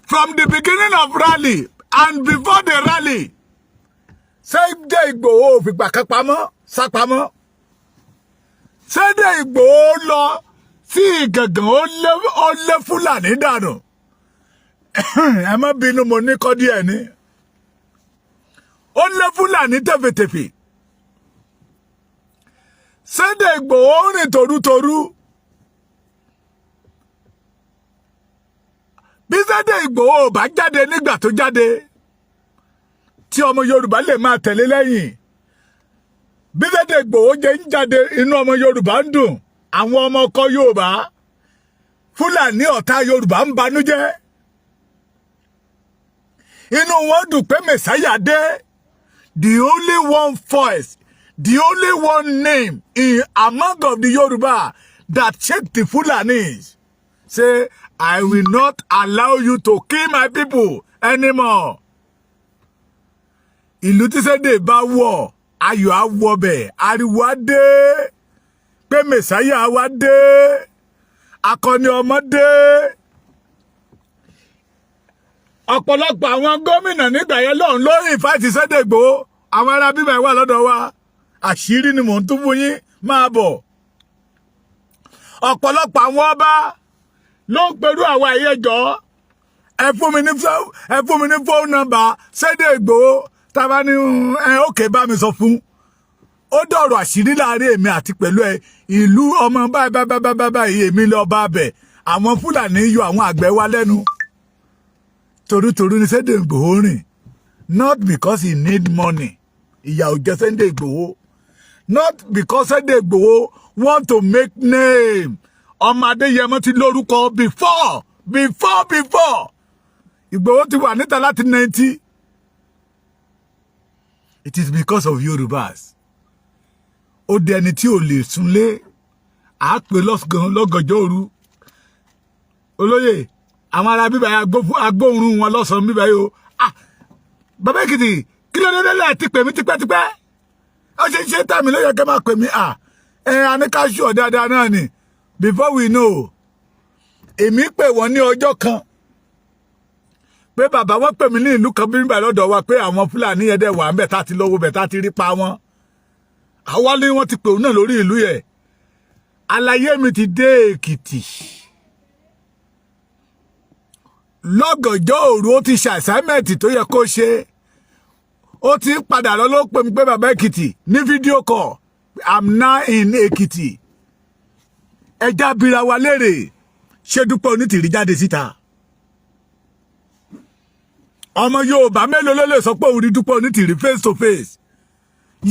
From the beginning of rally and before the rally, Sunday Igboho ò fìgbà kan pamọ́ sápamọ́. Sunday Igboho lọ sí Ìgàngàn, ó lé Fúlàní dànù. Ẹ má bínú, mo ní kọ́ díẹ̀ ni. Ó lé Fúlàní tẹ̀fẹ̀tẹ̀fẹ̀. Sunday Igboho rìn tòrútòrú. Bí Sunday Igboho ò bá jáde nígbà tó jáde, tí ọmọ Yorùbá lè máa tẹ̀lé lẹ́yìn, bí Sunday Igboho jẹ́ ń jáde, inú ọmọ Yorùbá ń dùn. Àwọn ọmọ ọkọ Yorùbá, Fúlàní ọ̀tá Yorùbá ń banújẹ́. Inú wọn dùn pé Messiah dé. The only one voice, the only one name in among of the Yoruba that shake the Fulanis, say, "I will not allow you to kill my people anymore." Ìlú tí Sunday bá wọ̀, ayọ̀ á wọbẹ̀, ariwo á dé pé Messiah wa dé, akọni ọmọ dé. Ọ̀pọ̀lọpọ̀ àwọn gómìnà nígbà yẹn lọ́hùn ló invite Sunday Igboho. Àwọn ará bíbá wà lọ́dọ̀ wa, àṣírí ni mò ń tún fún yín, máa bọ̀. Ọ̀pọ̀lọpọ̀ àwọn ọba ló ń perú àwọn àyẹjọ́, Ẹ fún mi ní phone number Sunday Igboho." Tábà ní ẹ òkè bá mi sọ fún, ó dọ̀rọ̀ àṣírí láàrin èmi àti pẹ̀lú ẹ. Ìlú ọmọ báyìí báyìí báyìí báyìí, èmi lọ bá bẹ̀, àwọn Fúlàní yọ àwọn àgbẹ̀ wa lẹ́nu. Torútorú ní Sunday Igboho rìn, not because he need money. Ìyà ò jẹ Sunday Igboho. Not because Sunday Igboho want to make name. Ọmọ Adéyẹmọ ti lórúkọ before, before, before. Ìgbòho ti wà níta láti 90. It is because of Yorùbás. Ó di ẹni tí ò lè súnlé, à á pè lọ́gànjọ́ òru. Olóyè, àwọn ará bíbá agbóhùn wọn lọ́sàn-án bíbá yìí o. Ah, bàbá Èkìtì, kí ló dé lẹ́ẹ̀ ti pè mí tipẹ́tipẹ́? Ó ṣe ń ṣe tàmí ló yẹ kẹ́ máa pè mí. À ẹ aníkáṣù dáadáa náà ni. Before we know, èmi pè wọ́n ní ọjọ́ kan pé bàbá, wọn pè mí ní ìlú kan bí nígbà lọ́dọ̀ wa pé àwọn Fúlàní yẹn dẹ̀ wà ń bẹ̀, tá ti lọ́wọ́ bẹ̀, tá ti rí pa wọn. Àwa ni wọ́n ti pè òun náà lórí ìlú yẹn. Àlàyé mi ti dé Èkìtì lọ́gànjọ́ òru. Ó ti ṣe assignment tó yẹ kó ṣe, ó ti ń padà lọ, ló pè mí pé, "Bàbá Èkìtì," ní video call, "I'm now in Èkìtì." Ẹja bira wa léèrè, ṣé Dúpẹ́ Onítìrí jáde síta? Ọmọ Yorùbá mélòó ló lè sọ pé òun rí Dúpẹ́ Onítìrí face to face,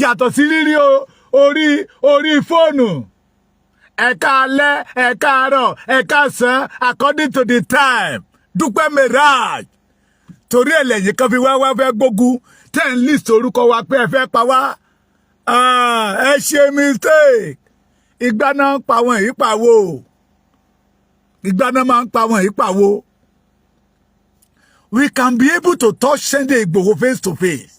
yàtọ̀ sí rírí orí fóònù? Ẹ̀ka alẹ́, ẹ̀ka àárọ̀, ẹ̀ka ọ̀sán, according to the time. Dúpẹ́ mirage torí ẹ̀ lẹ́yìn kan fi wá wá fẹ́ gbógun ten list orúkọ wa pé ẹ fẹ́ pa wá. Ẹ ṣe mistake. Ìgbà náà ń pa wọn èyí pàwọ́, ìgbà náà máa ń pa wọn èyí pàwọ́. We can be able to touch Sunday Igboho face to face.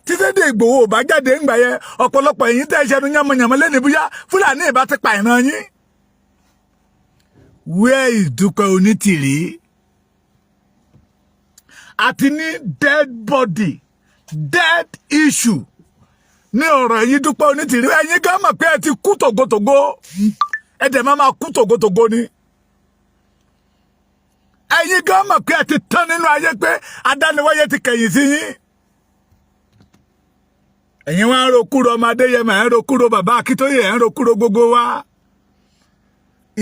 Tí Sunday Igboho ò bá jáde ńgbà yẹn, ọ̀pọ̀lọpọ̀ èyí tẹ́ ẹ ṣẹnu yánmọ̀yánmọ́ lẹ́nu, bóyá Fúlàní ìbá ti pa ìran yín. Where is Dúpẹ́ Onítìrí? Àti ní dead body, dead issue ní ọ̀rọ̀ ẹ̀yin Dúpẹ́ Onítìrí. Ẹ̀yin gan mọ̀ pé ẹ ti kú tògótògó, ẹ dẹ̀ máa máa kú tògótògó ni. Ẹ̀yin gan mọ̀ pé ẹ ti tán nínú ayé, pé adániwáyé ti kẹ̀yìn sí yín. Ẹ̀yin wá ń ro kúrò ọmọ Adéyẹmọ, ẹ̀ ń ro kúrò bàbá Akíntóyè, ẹ̀ ń ro kúrò gbogbo wa.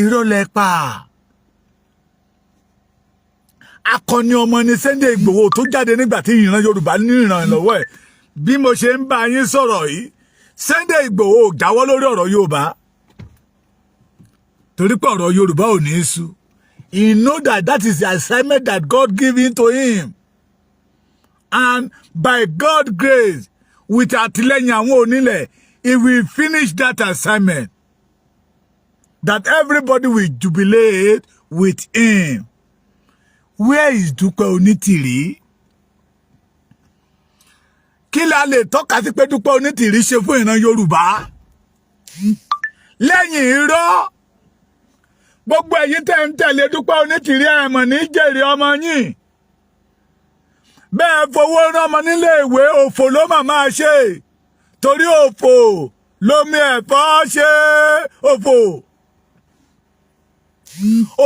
Irọ́ lẹ pa. Akọni ọmọ ni Sunday Igboho tó jáde nígbà tí ìran Yorùbá ní ìrànlọ́wọ́ ẹ̀. Bí mo ṣe ń bá yín sọ̀rọ̀ yìí, Sunday Igboho ò jáwọ́ lórí ọ̀rọ̀ Yorùbá, torí pé ọ̀rọ̀ Yorùbá ò ní í sú. He know that that is the assignment that God give to him, and by God grace, with àtìlẹ́yìn àwọn onílẹ̀, he will finish that assignment that everybody will jubilate with him. Where is Dúpẹ́ Onítìrí? Kí la lè tọ́ka sí pé Dúpẹ́ Onítìrí ṣe fún ìran Yorùbá lẹ́yìn irọ́? Gbogbo ẹ̀yin tẹ́ ń tẹ̀lé Dúpẹ́ Onítìrí, ẹ̀mọ̀ ní jèrè ọmọ yín. Bẹ́ẹ̀ fowó rán ọmọ nílé ìwé, òfò ló mà máa ṣe, torí òfò lomi ẹ̀fọ́ ṣe. Òfò,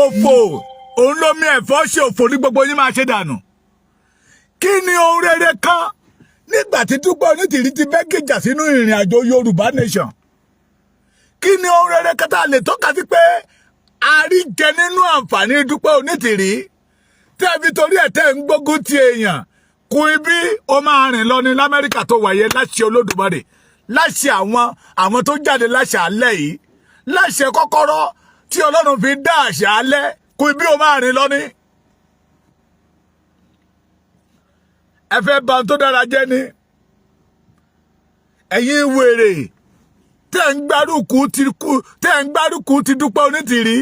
òfò òun lomi ẹ̀fọ́ ṣe. Òfò ní gbogbo yín máa ṣe dànù. Kí ni ohun rere kan nígbà tí Dúpẹ́ Onítìrí ti bẹ́ gèjà sínú ìrìn àjò Yorùbá nation? Kí ni ohun rere kan tá a lè tọ́ka sí pé a rí jẹ nínú àǹfààní Dúpẹ́ Onítìrí tẹ́ fi torí ẹ̀ tẹ́ ń gbógun ti èèyàn kún ibi ó máa rìn lọ ní l'Amẹ́ríkà tó wáyé? Láṣẹ Olódùmarè, láṣẹ àwọn tó jáde láṣẹ alẹ́ yìí, láṣẹ kọ́kọ́rọ́ tí Ọlọ́run fi dá àṣà alẹ́ kún ibi ó máa rìn lọ ní. Ẹ fẹ́ bà tó dára jẹ́ ni. Ẹ̀yin wèrè tẹ́ ń gbárùkù ti Dúpẹ́ Onítìrí,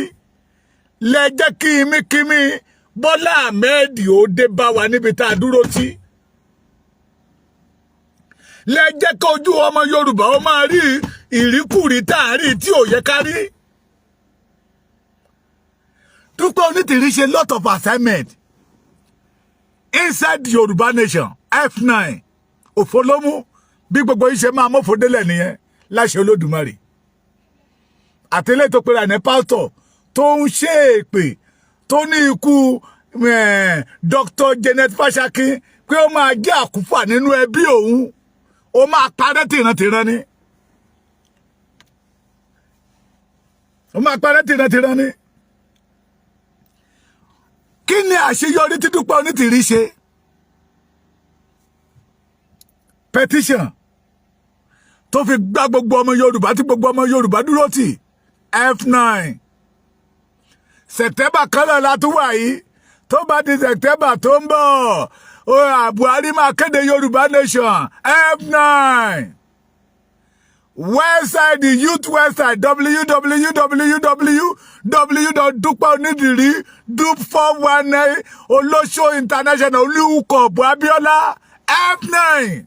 lẹ jẹ́ kí imíkímí Bọ́lá Ahmed ó dé bá wa níbi tá a dúró tí lẹ jẹ́ kí ojú ọmọ Yorùbá ó máa rí ìríkùrí tá a rí tí ò yẹ ká rí. Dúpẹ́ Onítìrí ṣe lot of assignment inside Yorùbá nation. F9 òfo ló mú. Bí gbogbo yìí ṣe máa mọ́fò délẹ̀ nìyẹn, láṣẹ Olódùmarè. Àtẹlẹ́ tó pera ní pásítọ̀ tó ń ṣe èpè, tó ní ikú Dr. Janet Fashakin pé ó máa jẹ́ àkúfà nínú ẹbí òun, ó máa parẹ́ tìrantìran ni. Ó máa parẹ́ tìrantìran ni. Kí ni àṣeyọrí tí Dúpẹ́ Onítìrí ṣe? Petition tó fi gbá gbogbo ọmọ Yorùbá, tí gbogbo ọmọ Yorùbá dúró tì, F9. September kan náà la tún wà yìí. Tó bá di September tó ń bọ̀, Buhari máa kéde Yorùbá nation. F9 website, the youth website, www.dupeonidiri dupe 419 olóṣó international olúkọ̀ọ̀bù Abiola. F9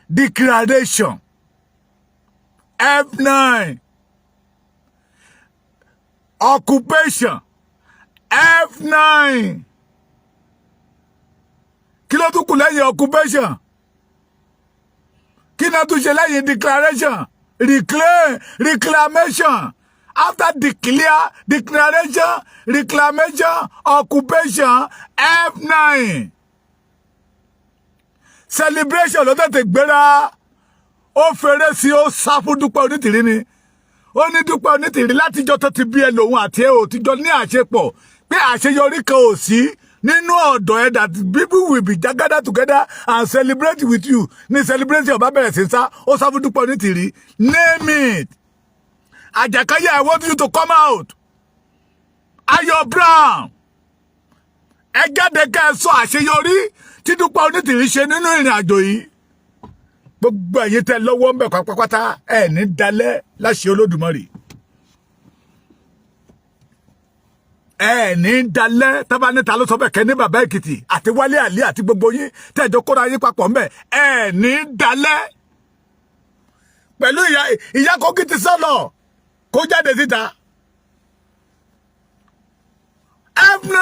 declaration, F9 occupation, F9. Kí ló tún kù lẹ́yìn occupation? Kí náà tún ṣe lẹ́yìn declaration? Reclaim, reclamation. After declare, declaration, reclamation, occupation, F9 celebration ló tètè gbéra. Ó fèrè sí, ó sá fún Dúpẹ́ Onítìrí ni. Ó ní Dúpẹ́ Onítìrí, látijọ́ tó ti bí ẹ lòun àti ẹ ò tíjọ́ ní àṣepọ̀, pé àṣeyọrí kan ò sí nínú ọ̀dọ̀ ẹ that people will be gather together and celebrate with you. Ní celebration ọba bẹ̀rẹ̀ sí sá, ó sá fún Dúpẹ́ Onítìrí. Name it. Àjàkáyé, I want you to come out. Ayọ̀ Brown, ẹ jáde ká ẹ sọ àṣeyọrí tí Dúpẹ́ Onítìrí ṣe nínú ìrìn àjò yìí. Gbogbo ẹ̀yin tẹ́ lọ́wọ́ ń bẹ̀ pátápátá, ẹ̀ ní dalẹ̀, láṣẹ Olódùmarè. Ẹ ní dalẹ̀. Tábà níta ló sọ bẹ́ẹ̀ kẹ́ ní bàbá Èkìtì àti Wálé Àlí àti gbogbo yín tẹ́jọ kóra yín papọ̀ ńbẹ̀, ẹ ní dalẹ̀. Pẹ̀lú ìyá ìyá Kogi ti sọ̀lọ̀ kó jáde síta. F9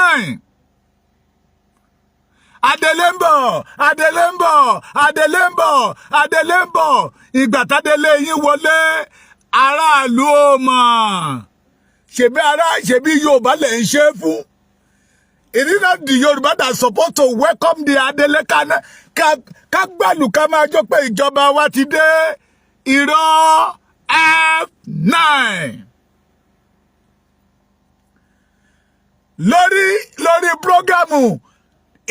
Adélé ń bọ̀, Adélé ń bọ̀, Adélé ń bọ̀, Adélé ń bọ̀. Ìgbà tádélé yín wọlé, aráàlú ò mọ̀. Ṣebí ará, ṣebí Yorùbá lè ń ṣe é fún? It is not the Yorùbá that supposed to welcome the Adélé? Ká gbàlù, ká máa jó pé ìjọba wa ti dé. Irọ́. F9 lórí program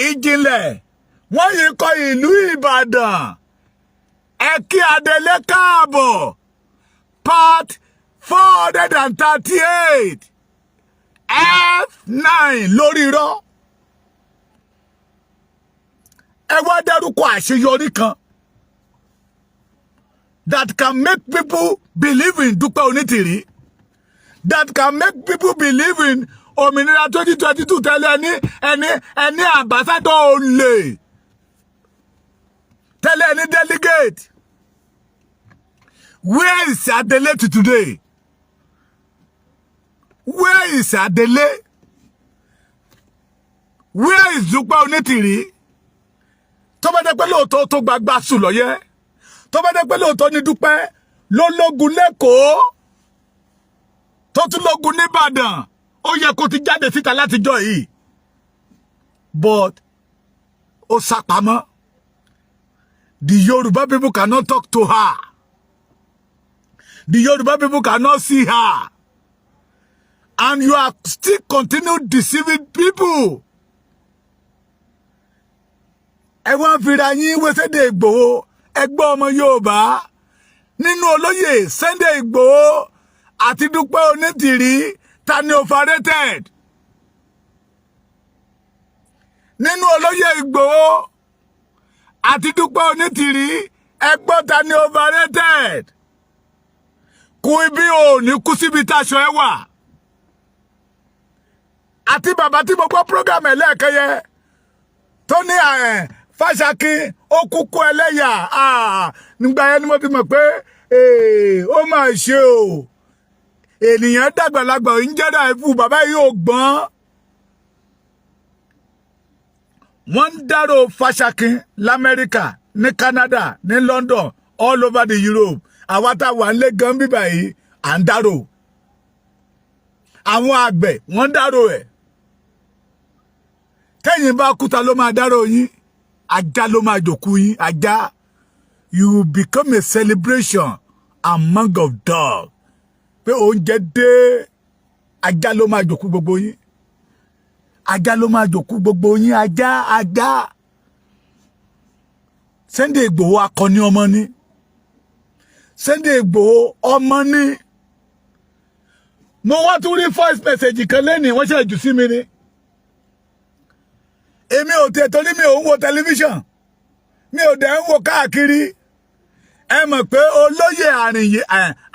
ìjìnlẹ̀ wọ́n yìí kọ ìlú Ìbàdàn, ẹ kí Adélé káàbọ̀, part 438. F9 lórí irọ́. Ẹ wá dárúkọ àṣeyọrí kan that can make people believe in Dúpẹ́ Onítìrí, that can make people believe in òmìnira 2022. Tẹ́lẹ̀ ẹni ambassador olè, tẹ́lẹ̀ ẹni delegate. Where is Adele to today? Where is Adele? Where is Dúpẹ́ Onítìrí? Tó bá jẹ́ pé lóòótọ́ tó gbagba sùn lọ́yẹ́, tó bá jẹ́ pé lóòótọ́ ní Dúpẹ́ ló lógun lẹ́kọ̀ọ́, tó tún lógun nìbàdàn, ó yẹ kó ti jáde síta látijọ́ yìí, but ó sápamọ́. The Yoruba people cannot talk to her. The Yoruba people cannot see her, and you are still continue deceiving people. Ẹ wá ń fira yín wé Sunday Igboho. Ẹgbẹ́ ọmọ Yorùbá, nínú olóyè Sunday Igboho àti Dúpẹ́ Onítìrí, ta ni overrated? Nínú olóyè Igboho àti Dúpẹ́ Onítìrí, ẹgbọ́n, ta ni overrated? Kú ibi ò ní kú síbi táṣọ ẹ wà. Àti bàbá tí mo gbọ́ program ẹ̀ lẹ́ẹ̀kan yẹ tó ní ẹ̀ Fáṣakin ó kúkú ẹlẹ́yà, nígbà yẹn ni mo ti mọ̀ pé ó máa ṣe o. Ènìyàn dàgbàlagbà ń jẹ́dá ìfú, bàbá yìí ò gbọ́n. Wọ́n ń dárò Fáṣakin l'Amẹ́ríkà, ní Canada, ní London, all over the Europe. Àwa tá a wà ń lé gan bíbà yìí, à ń dárò. Àwọn àgbẹ̀, wọ́n ń dárò ẹ̀. Tẹ́yìn bá kúta, ló máa dárò yín. Ajá ló máa jòkú yín, ajá. You will become a celebration among of dog, pé oúnjẹ dé. Ajá ló máa jòkú gbogbo yín, ajá ló máa jòkú gbogbo yín, ajá, ajá. Sunday Igboho, akọni ọmọ ni Sunday Igboho, ọmọ ni. Mo wá tún rí voice message kan lẹ́nìí, wọ́n ṣe jù sí mi ni. Èmi ò tẹ̀ torí mi ò ń wo tẹlifíṣàn, mi ò dẹ̀ ń wo káàkiri. Ẹ mọ̀ pé olóyè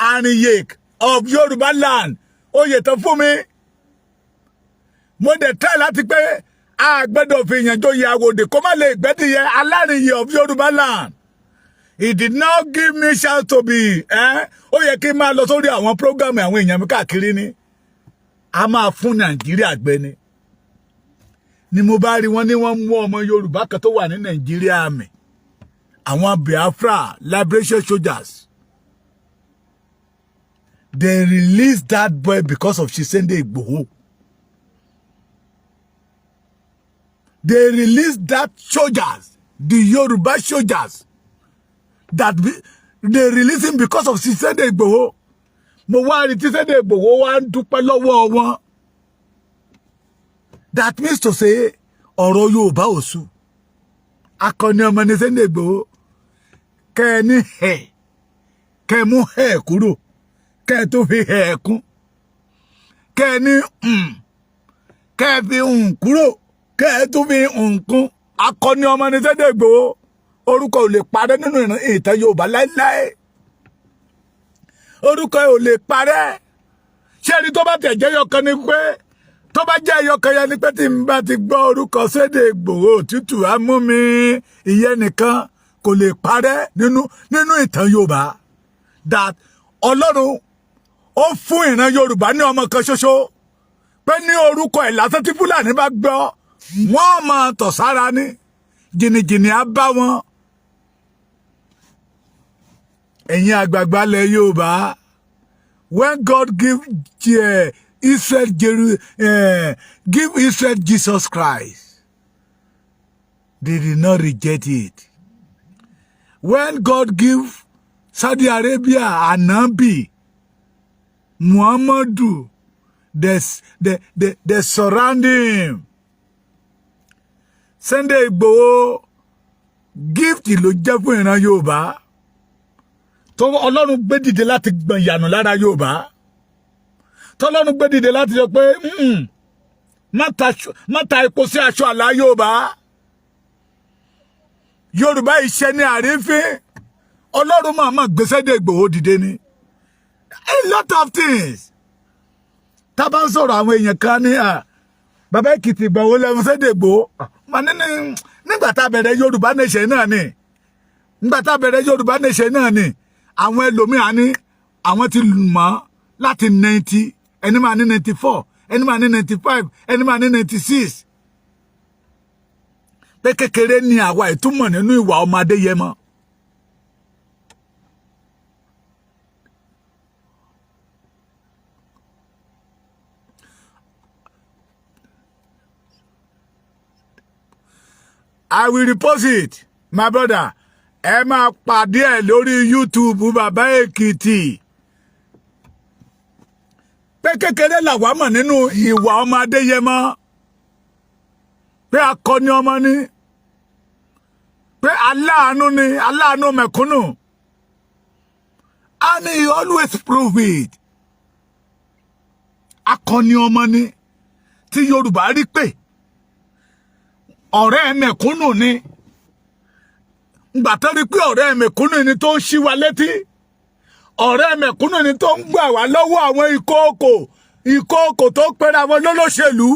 Àrìnyè of Yorùbá land, oyè tó fún mi, mo dẹ̀ try láti pé a gbọ́dọ̀ fi èèyàn joyè àwòdì kó má lè gbẹ́dìyẹ. Alárìnyè of Yorùbá land, he did not give me chance to be. Ó yẹ kí n máa lọ sórí àwọn program àwọn èèyàn mi káàkiri ni. A máa fún Nàìjíríà gbẹ ni mo bá rí wọn ní wọ́n mú ọmọ Yorùbá kan tó wà ní Nàìjíríà mi, àwọn Biafra Liberation Soldiers. They released that boy because of Sunday Igboho. They released that soldiers, the Yoruba soldiers, that be, they released him because of Sunday Igboho. Mo wá rí tí Sunday Igboho wá ń dúpẹ́ lọ́wọ́ wọn. That means to say, ọ̀rọ̀ Yorùbá ò sú. Akọni ọmọ ní Sunday Igboho. Kẹ́ ẹ ní ẹ̀, kẹ́ ẹ mú ẹ̀ kúrò, kẹ́ ẹ tó fi ẹ̀ kún. Kẹ́ ẹ ní kẹ́ ẹ fi kúrò, kẹ́ ẹ tó fi kún. Akọni ọmọ ní Sunday Igboho. Orúkọ ò lè parẹ́ nínú ìtàn Yorùbá láéláé. Orúkọ ò lè parẹ́. Ṣé ẹni tó bá tẹ̀ jẹ́ yọkan ni pé tó bá jẹ́ ẹyọkan yẹn ni pé tí n bá ti gbọ́ orúkọ Sunday Igboho, òtútù á mú mi. Ìyẹn nìkan kò lè parẹ́ nínú ìtàn Yorùbá, that Ọlọ́run ó fún ìran Yorùbá ní ọmọ kan ṣoṣo pé ní orúkọ ẹ̀ lásán, tí Fúlàní bá gbọ́, wọ́n máa tọ̀ sára ní jìnnìjìnnì á bá wọn. Ẹ̀yin àgbààgbà lẹ̀ Yorùbá, when God give Israel give Israel Jesus Christ, they did not reject it. When God give Saudi Arabia Anabi Muhammadu, they surround him. Sunday Igboho, gift ló jẹ́ fún ìran Yorùbá tó Ọlọ́run gbé dìde láti gbọ̀n ìyànà lára Yorùbá, tọ́lọ́run gbé dìde láti sọ pé, má ta epo sí aṣọ àlà Yorùbá. Yorùbá iṣẹ́ ní àrífín. Ọlọ́run máa máa gbé Sunday Igboho dìde ni. A lot of things tá a bá ń sọ̀rọ̀, àwọn èèyàn kan ní bàbá Èkìtì, ìgbàwó lẹ́nu Sunday Igboho nígbà tá a bẹ̀rẹ̀ Yorùbá nation náà ni, nígbà tá a bẹ̀rẹ̀ Yorùbá nation náà ni. Àwọn ẹlòmíà ní àwọn ti mọ̀ láti 90, ẹni máa ní 94, ẹni máa ní 95, ẹni máa ní 96, pé kékeré ni àwa ìtumọ̀ nínú ìwà ọmọ Adéyẹmọ. I will repost it, my brother. Ẹ máa pàdé ẹ lórí YouTube Bàbá Èkìtì, pé kékeré làwa mọ̀ nínú ìwà ọmọ Adéyẹmọ, pé akọni ọmọ ni, pé aláàánú ni, aláàánú mẹ̀kúnnù, and he always prove it. Akọni ọmọ ni tí Yorùbá rí pé ọ̀rẹ́ mẹ̀kúnnù ni. Ngbà tó rí pé ọ̀rẹ́ mẹ̀kúnnù ni tó ń ṣí wa létí, ọ̀rẹ́ mẹ̀kúnnù ni tó ń gbà wá lọ́wọ́ àwọn ìkookò ìkookò tó pera wọn lólóṣèlú,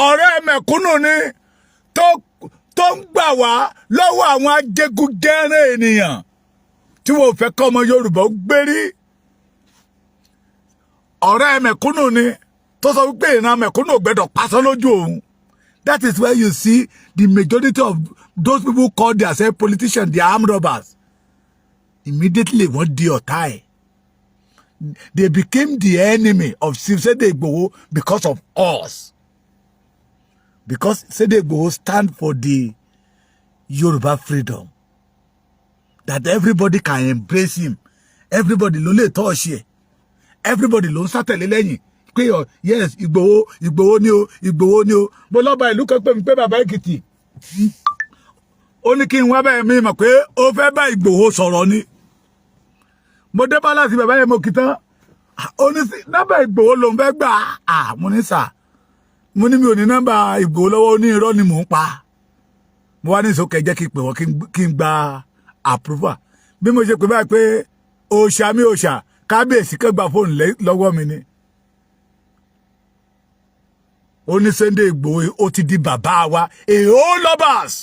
ọ̀rẹ́ mẹ̀kúnnù ni tó ń gbà wá lọ́wọ́ àwọn ajẹgúnjẹrán ènìyàn tí wọ́n fẹ́ kọ́ ọmọ Yorùbá gbérí, ọ̀rẹ́ mẹ̀kúnnù ni tó sọ wípé ìran mẹ̀kúnnù ò gbẹ́dọ̀ pásán lójú òun. That is where you see the majority of those people call themselves politicians, they are armed robbers. Immediately wọ́n di ọ̀tá ẹ̀. They became the enemy of Sunday Igboho because of us, because Sunday Igboho stand for the Yoruba freedom, that everybody can embrace him, everybody ló lè tọ́ ṣe ẹ̀, everybody ló ń sátẹ̀lé lẹ́yìn pé ọ yes, Ìgbòho, Ìgbòho ni o, Ìgbòho ni o. Mo lọ́ba ìlú kan pè mí pé Bàbá Èkìtì, ó ní kí n wá bẹ́ẹ̀, mi mọ̀ pé ó fẹ́ bá Ìgbòho sọ̀rọ̀ ni. Mo dé palace bàbá yẹn, mo kì tán, ó ní sí nọ́mbà Ìgbòho lòún fẹ́ gbà á. Mo ní sà, mo ní mi ò ní nọ́mbà Ìgbòho lọ́wọ́. Ó ní irọ́ ni mò ń pa. Mo wá ní ìsókè jẹ́ kí n pè wọ́n kí n gba approval. Bí mo ṣe pè báyìí pé òòṣà mi, òòṣà kábíyèsí kan gba fóònù lọ́wọ́ mi ni. Ó ní Sunday Ìgbòho ó ti di bàbá wa, èèó lovers.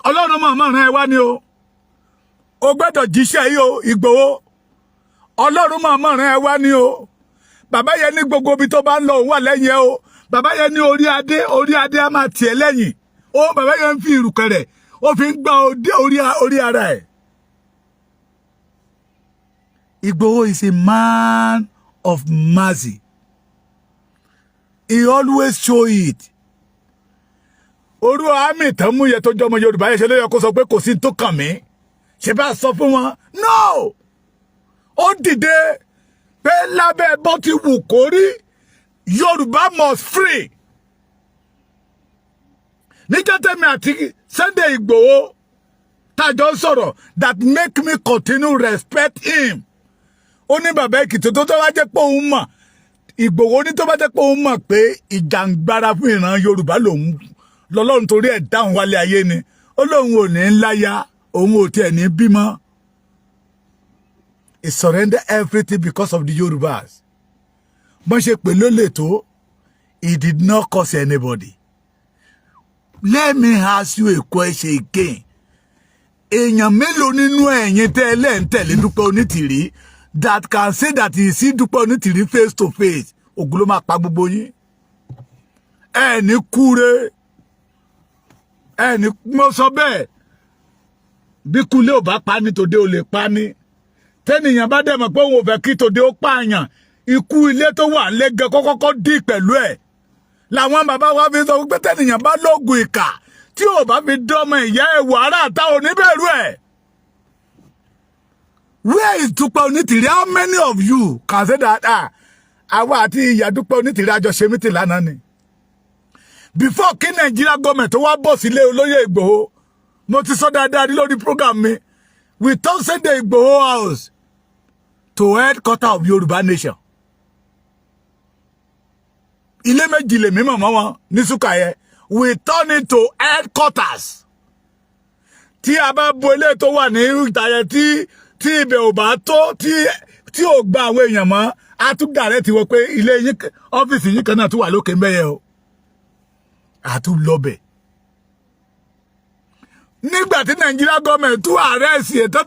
Ọlọ́run mọ̀ọ́mọ̀ rán ẹ wá ni o, o gbọ́dọ̀ jíṣẹ́ yìí o. Ìgbòho, Ọlọ́run mọ̀ọ́mọ̀ rán ẹ wá ni o. Bàbá yẹn ní gbogbo ibi tó bá ń lọ, òun wà lẹ́yìn ẹ o. Bàbá yẹn ní orí adé, orí adé á máa tiẹ̀ lẹ́yìn ó. Bàbá yẹn ń fi ìrùkẹ̀rẹ̀, ó fi ń gbá orí ara ẹ̀. Ìgbòho is a man of mercy. He always show it. Orú àmì tán mú yẹ tó jọmọ Yorùbá yẹn ṣe ló yẹ kó sọ pé kò sí tó kàn mí, ṣe bá sọ fún wọn. No, ó dìde pé lábẹ́ bó ti wù kó rí, Yorùbá must free. Níjọ́ tẹ́mi àti Sunday Ìgbòho tájọ ń sọ̀rọ̀, that make me continue respect him. Ó ní Bàbá Èkìtì, tó bá jẹ́ pé òun mọ̀, Ìgbòho ní tó bá jẹ́ pé òun mọ̀ pé ìjàngbara fún ìran Yorùbá lòun lọ́lọ́run torí ẹ̀ dáhùn wálé ayé ni, ó lóun ò ní láya, òun ò tiẹ̀ ní bímọ. He surrender everything because of the Yorubas. Bọ́n ṣe pè ló lè tó, he did not curse anybody. Let me ask you a question again. Èèyàn mélòó nínú ẹ̀yin tẹ́ ẹ lẹ́ ń tẹ̀lé Dúpẹ́ Onítìrí that can say that he see Dúpẹ́ Onítìrí face to face? Ògùn ló máa pa gbogbo yín. Ẹ ní kúre, ẹ ní mo sọ bẹ́ẹ̀. Bí kúlé ò bá pa ní tòde ò lè pa ní. Tẹ́nìyàn bá dẹ̀ mọ̀ pé òun ò fẹ́ kí tòde ó pààyàn, ikú ilé tó wà lẹ́gẹ̀ kọ́kọ́kọ́ dì pẹ̀lú ẹ̀. Làwọn bàbá wa fi sọ pé tẹ́nìyàn bá lóògùn ìkà, tí ò bá fi dọ́mọ ìyá ẹ̀ wò, ará àta ò ní bẹ̀rù ẹ̀. Where is Dúpẹ́ Onítìrí? How many of you can say that, ah, àwa àti ìyá Dúpẹ́ Onítìrí àjọ ṣe mítì lánàá ni? Before kí Nàìjíríà gọọmẹ̀ tó wá bọ̀ sílé olóyè Ìgbòho, mo ti sọ dáadáa rí lórí program mi, we turn Sunday Ìgbòho house to headquarter of Yorùbá nation. Ilé méjì lèmi mọ̀ mọ́ wọn ní Súkà yẹn. We turn it to headquarters. Tí a bá bo ilé tó wà ní ìta yẹn, tí ibẹ̀ ò bá tó, tí ò gba àwọn èèyàn mọ́, a tún dàrẹ́ ti wọ pé ilé yín, ọ́fíìsì yín kan náà tún wà lókè mbẹ́yẹ o, a tún lọ bẹ̀. Nígbà tí Nàìjíríà gọọmenti tún arrest ẹ̀, tó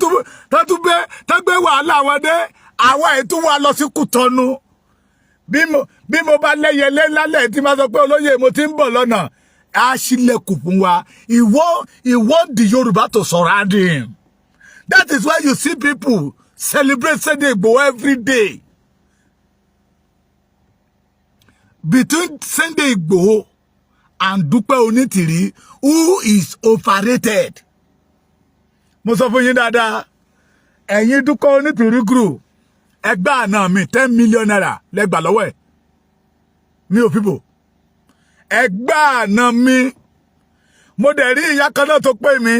tún gbé tó gbé wàhálà wọn dé, àwa ètò wa lọ sí Kútọ́nù. Bí mo bá lẹ́yẹlé lálẹ́ tí ma sọ pé, "Olóyè, mo ti ń bọ̀ lọ́nà," á ṣílẹ̀kùn fún wa. He want the Yorùbá to surround him. That is why you see people celebrate Sunday Igboho every day. Between Sunday Igboho and Dúpẹ́ Onítìrí, who is overrated? Mo sọ fún yín dáadáa, ẹ̀yin Dúpẹ́ Onítìrí group, ẹgbẹ́ àná mi, ₦10 million lẹ́gbàá lọ́wọ́ ẹ̀. Mi ò fìbò ẹgbẹ́ àná mi. Mo dẹ̀ rí ìyá kan náà tó pè mí,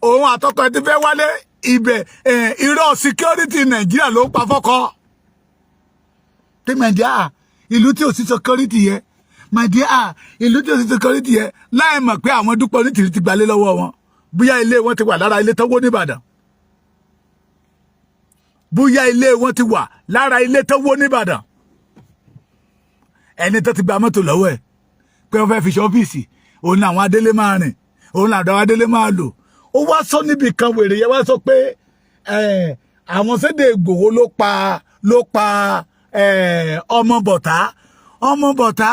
òun àtọkọ ẹ̀ ti fẹ́ wálé ibẹ̀. Irọ́ security Nàìjíríà ló ń pa fọ́kọ tí Nàìjíríà, ìlú tí ò sí security yẹ, my dear, ìlú tí ò sí security yẹ, láì mọ̀ pé àwọn Dúpẹ́ Onítìrí ti gbalé lọ́wọ́ wọn. Bóyá ilé wọn ti wà lára ilé tó wó nìbàdàn, bóyá ilé wọn ti wà lára ilé tó wó nìbàdàn. Ẹni tó ti gba mọ́tò lọ́wọ́ ẹ̀ pé wọ́n fẹ́ fi ṣe ọ́fíìsì, òun ni àwọn adélé máa rìn, òun làwọn adélé máa lò. Ó wá sọ níbi kan, wèrè yẹn wá sọ pé àwọn Sunday Igboho ló pa ọmọ bọ̀tá, ọmọ bọ̀tá,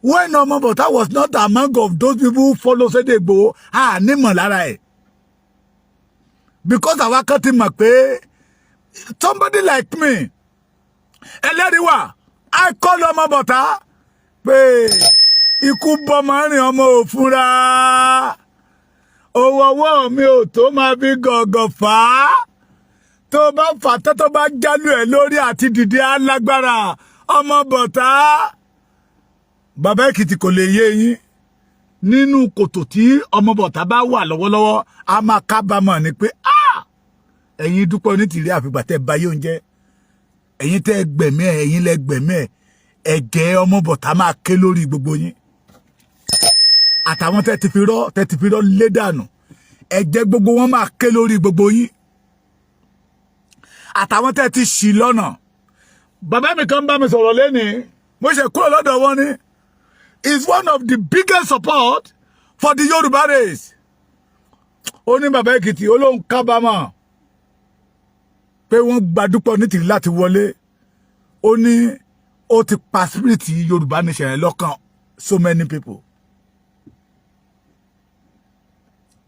when ọmọ bọ̀tá was not among of those people who follow Sunday Igboho. A nímọ̀ lára ẹ̀ because àwa kan ti mọ̀ pé somebody like me, ẹlẹ́rìí wà, I call ọmọ bọ̀tá pé ikú bọ́mọ rìn, ọmọ òfúnra, owó ọwọ́ mi ò tó máa fi gọ̀gọ̀ fà á. Tó bá fà tó, tó bá jálù ẹ̀ lórí, àti dìde alágbára. Ọmọ bọ̀tá, bàbá Èkìtì, kò lè yé yín. Nínú kòtò tí ọmọ bọ̀tá bá wà lọ́wọ́lọ́wọ́, a máa kábàámọ̀ ni pé ẹ̀yin Dúpẹ́ Onítìrí, àfìgbà tẹ́ bayé oúnjẹ, ẹ̀yin tẹ́ gbẹ̀mí ẹ̀, ẹ̀yin lẹ gbẹ̀mí ẹ̀. Ẹ̀jẹ̀ ọmọ bọ̀tá máa ké lórí gbogbo yín, àtàwọn tẹ́ ti fi rọ́ lé dànù. Ẹ̀jẹ̀ gbogbo wọn máa ké lórí gbogbo yín, àtàwọn tẹ́ ti ṣì lọ́nà. Bàbá mi kan bá mi sọ̀rọ̀ lẹ́nìí, mo ṣe kúrò lọ́dọ̀ wọn ni, is one of the biggest support for the Yorùbá race. Ó ní, "Bàbá Èkìtì," ó lóun kábàámọ̀ pé wọ́n gba Dúpẹ́ Onítìrí láti wọlé. Ó ní ó ti pa spirit Yorùbá nation yẹn lọ́kàn so many people.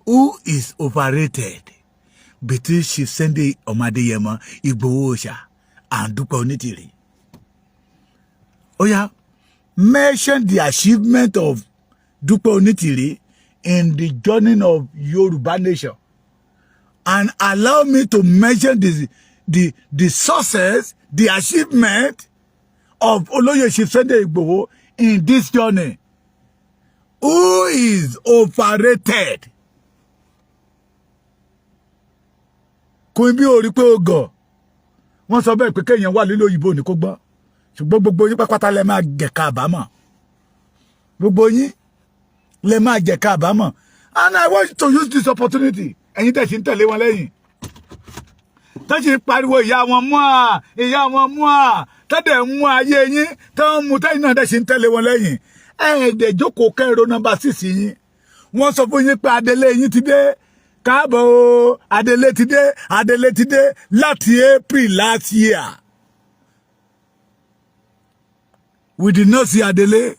Who is overrated between Chief Sunday Ọmọadéyẹmọ Ìgbòho Òòṣà and Dúpẹ́ Onítìrí? Ó yá, mention the achievement of Dúpẹ́ Onítìrí in the journey of Yorùbá nation and allow me to mention the success, the achievement of Olóyè Chief Sunday Igboho in this journey. Who is overrated? Kò bí o rí pé o gọ̀. Wọ́n sọ bẹ́ẹ̀ pé kéèyàn wà nílò òyìnbó ní kó gbọ́, ṣùgbọ́n gbogbo yín pápátá lẹ máa jẹ̀ka àbámọ̀. Gbogbo yín lẹ máa jẹ̀ka àbámọ̀. And I want to use this opportunity, ẹ̀yin tẹ̀ sí ń tẹ̀lé wọn lẹ́yìn, tó sì ń pariwo ìyá wọn mú à, ìyá wọn mú à, tẹ́lẹ̀ ń mú ayé yín tó ń mú, tẹ́yìn náà dẹ̀ sì ń tẹ̀lé wọn lẹ́yìn. Ẹ̀ẹ́dẹ̀ jókòó kẹ́rọ number 6 yín. Wọ́n sọ fún yín pé adelé yín ti dé. Káàbọ̀ o, adelé ti dé, adelé ti dé láti April last year. We did not see adelé.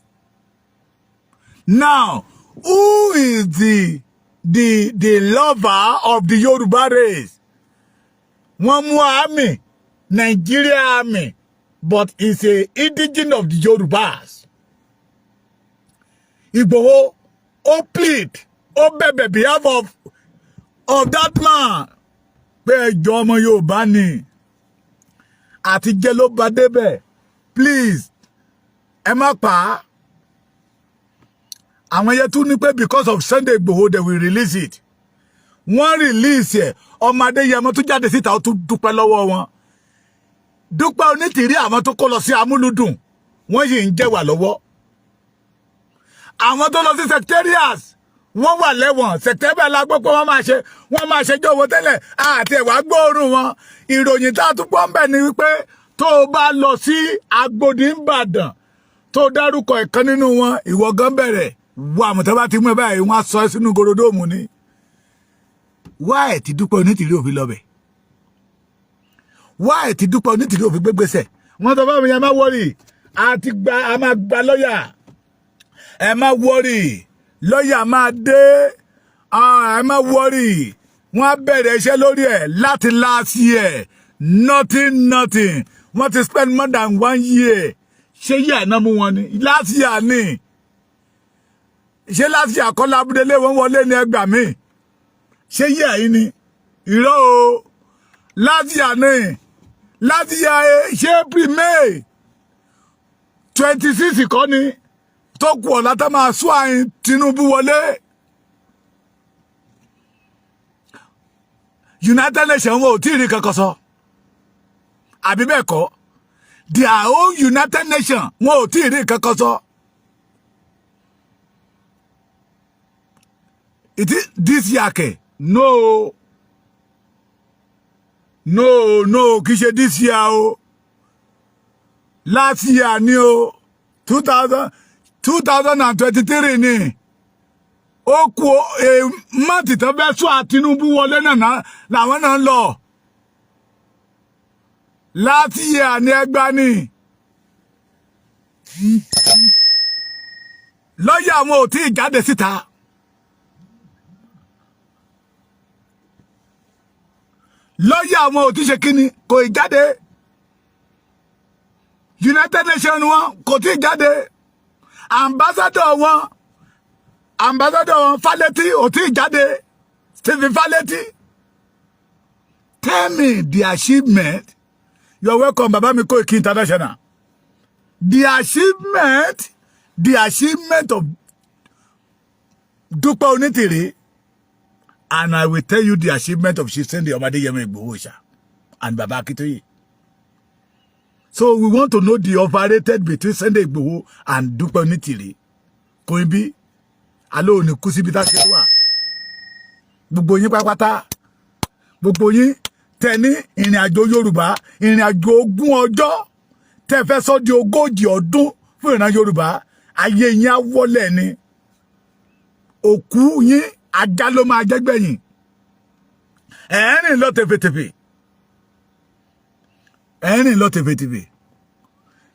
Now, who is the lover of the Yoruba race? Wọ́n mú army, Nigeria Army, but is a indigene of the Yorubas. Ìgbòho ó plead, ó bẹ̀bẹ̀ behalf of that man pé ẹjọ́, ọmọ Yorùbá ni, àtijẹ́ ló bá débẹ̀, please, ẹ má pa á. Àwọn yẹn tún ní pé because of Sunday Igboho, they will release it. Wọ́n release ẹ̀. Ọmọ Adéyẹmọ tún jáde síta, ó tún dúpẹ́ lọ́wọ́ wọn. Dúpẹ́ Onítìrí, àwọn tó kó lọ sí Amúlùdùn, wọ́n sì ń jẹ́wà lọ́wọ́. Àwọn tó lọ sí secretariat, wọ́n wà lẹ́wọ̀n. Secretariat la gbọ́ pé wọ́n máa ṣe jọ̀wọ́ tẹ́lẹ̀ àti ẹ̀wà gbóòórùn wọn. Ìròyìn tá a tún gbọ́ ń bẹ̀ ni wípé tó o bá lọ sí Agodi Ìbàdàn, tó o dárúkọ ìkan nínú wọn, ìwọ gan bẹ̀rẹ̀ wọ àmọ̀tẹ́ bá ti mú ẹ báyìí, wọ́n á sọ ẹ́ sínú gorodóòmù ni. Why tí Dúpẹ́ Onítìrí ò fi lọ bẹ̀? Why tí Dúpẹ́ Onítìrí ò fi gbégbèsè? Wọ́n sọ fún mi, "Ẹ má worry, àti gba, a máa gba lọ́yà. Ẹ má worry, lọ́yà máa dé. Ẹ má worry, wọ́n á bẹ̀rẹ̀ iṣẹ́ lórí ẹ̀." Láti last year, nothing, nothing. Wọ́n ti spend more than one year. Ṣé year náà mú wọn ni? Last year ni. Ṣé last year kọ́ lábúdélé wọn wọlé ní ẹgbàá mi? Ṣé year yìí ni? Irọ́ o, last year ni. Last year, ṣé April, May 26 kọ́ ni tó kù ọ̀la tá máa sún àyìn Tinubu wọlé? United Nations wọn ò tí ì rí kankan sọ, àbí bẹ́ẹ̀ kọ́? Their own United Nations, wọn ò tí ì rí kankan sọ. It is this year kẹ? No, no, no, kì í ṣe this year o. Last year ni o, 2023 ni. Ó kú mọ́tì tó fẹ́ sún Tinubu wọlé náà làwọn náà ń lọ. Last year ní ẹgbàá ni. Lọ́yà àwọn ò tí ì jáde síta. Lọ́yà àwọn ò tí ṣe kíni, kò ì jáde. United Nations wọn kò tí ì jáde. Ambassador wọn Faleti ò tí ì jáde, Stephen Faleti. Tell me the achievement. You are welcome, baba mi, Koiki International. The achievement of Dúpẹ́ Onítìrí, and I will tell you the achievement of Chief Sunday Adeyemo Igboho Òòṣà and Baba Akintoye. So we want to know the overrated between Sunday Igboho and Dúpẹ́ Onítìrí. Koibi alo òní kú síbi tá a ṣe wà. Gbogbo yín pátápátá, gbogbo yín tẹ ní ìrìn àjò Yorùbá, ìrìn àjò 20 ọjọ́ tẹ fẹ́ sọ di 40 ọdún fún ìran Yorùbá, ayé yín á wọlé ni. Òkú yín, ajá ló máa jẹ́ gbẹ̀yìn. Ẹ̀ẹ́rìn lọ tẹ̀fẹ̀tẹ̀fẹ̀, ẹ̀ẹ́rìn lọ tẹ̀fẹ̀tẹ̀fẹ̀.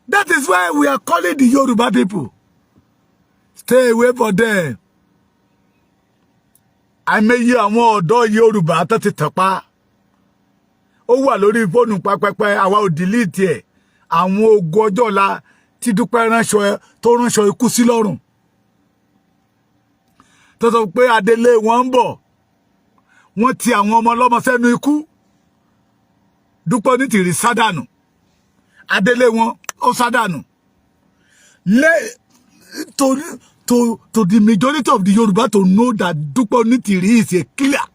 That is why we are calling the Yoruba people, stay away for them. Àìmọye àwọn ọ̀dọ́ Yorùbá tó ti tàn pa, ó wà lórí fóònù pápẹ́pẹ́, àwa ò delete ẹ̀. Àwọn ogun ọjọ́ ọ̀la tí Dúpẹ́ ránṣọ, tó ránṣọ ikú sí lọ́rùn, tó sọ pé adelé wọn ń bọ̀, wọ́n ti àwọn ọmọ ọlọ́mọ sẹ́nu ikú. Dúpẹ́ Onítìrí sádànù, adelé wọn ó sádànù. Lé to the majority of the Yoruba to know that Dúpẹ́ Onítìrí is a killer.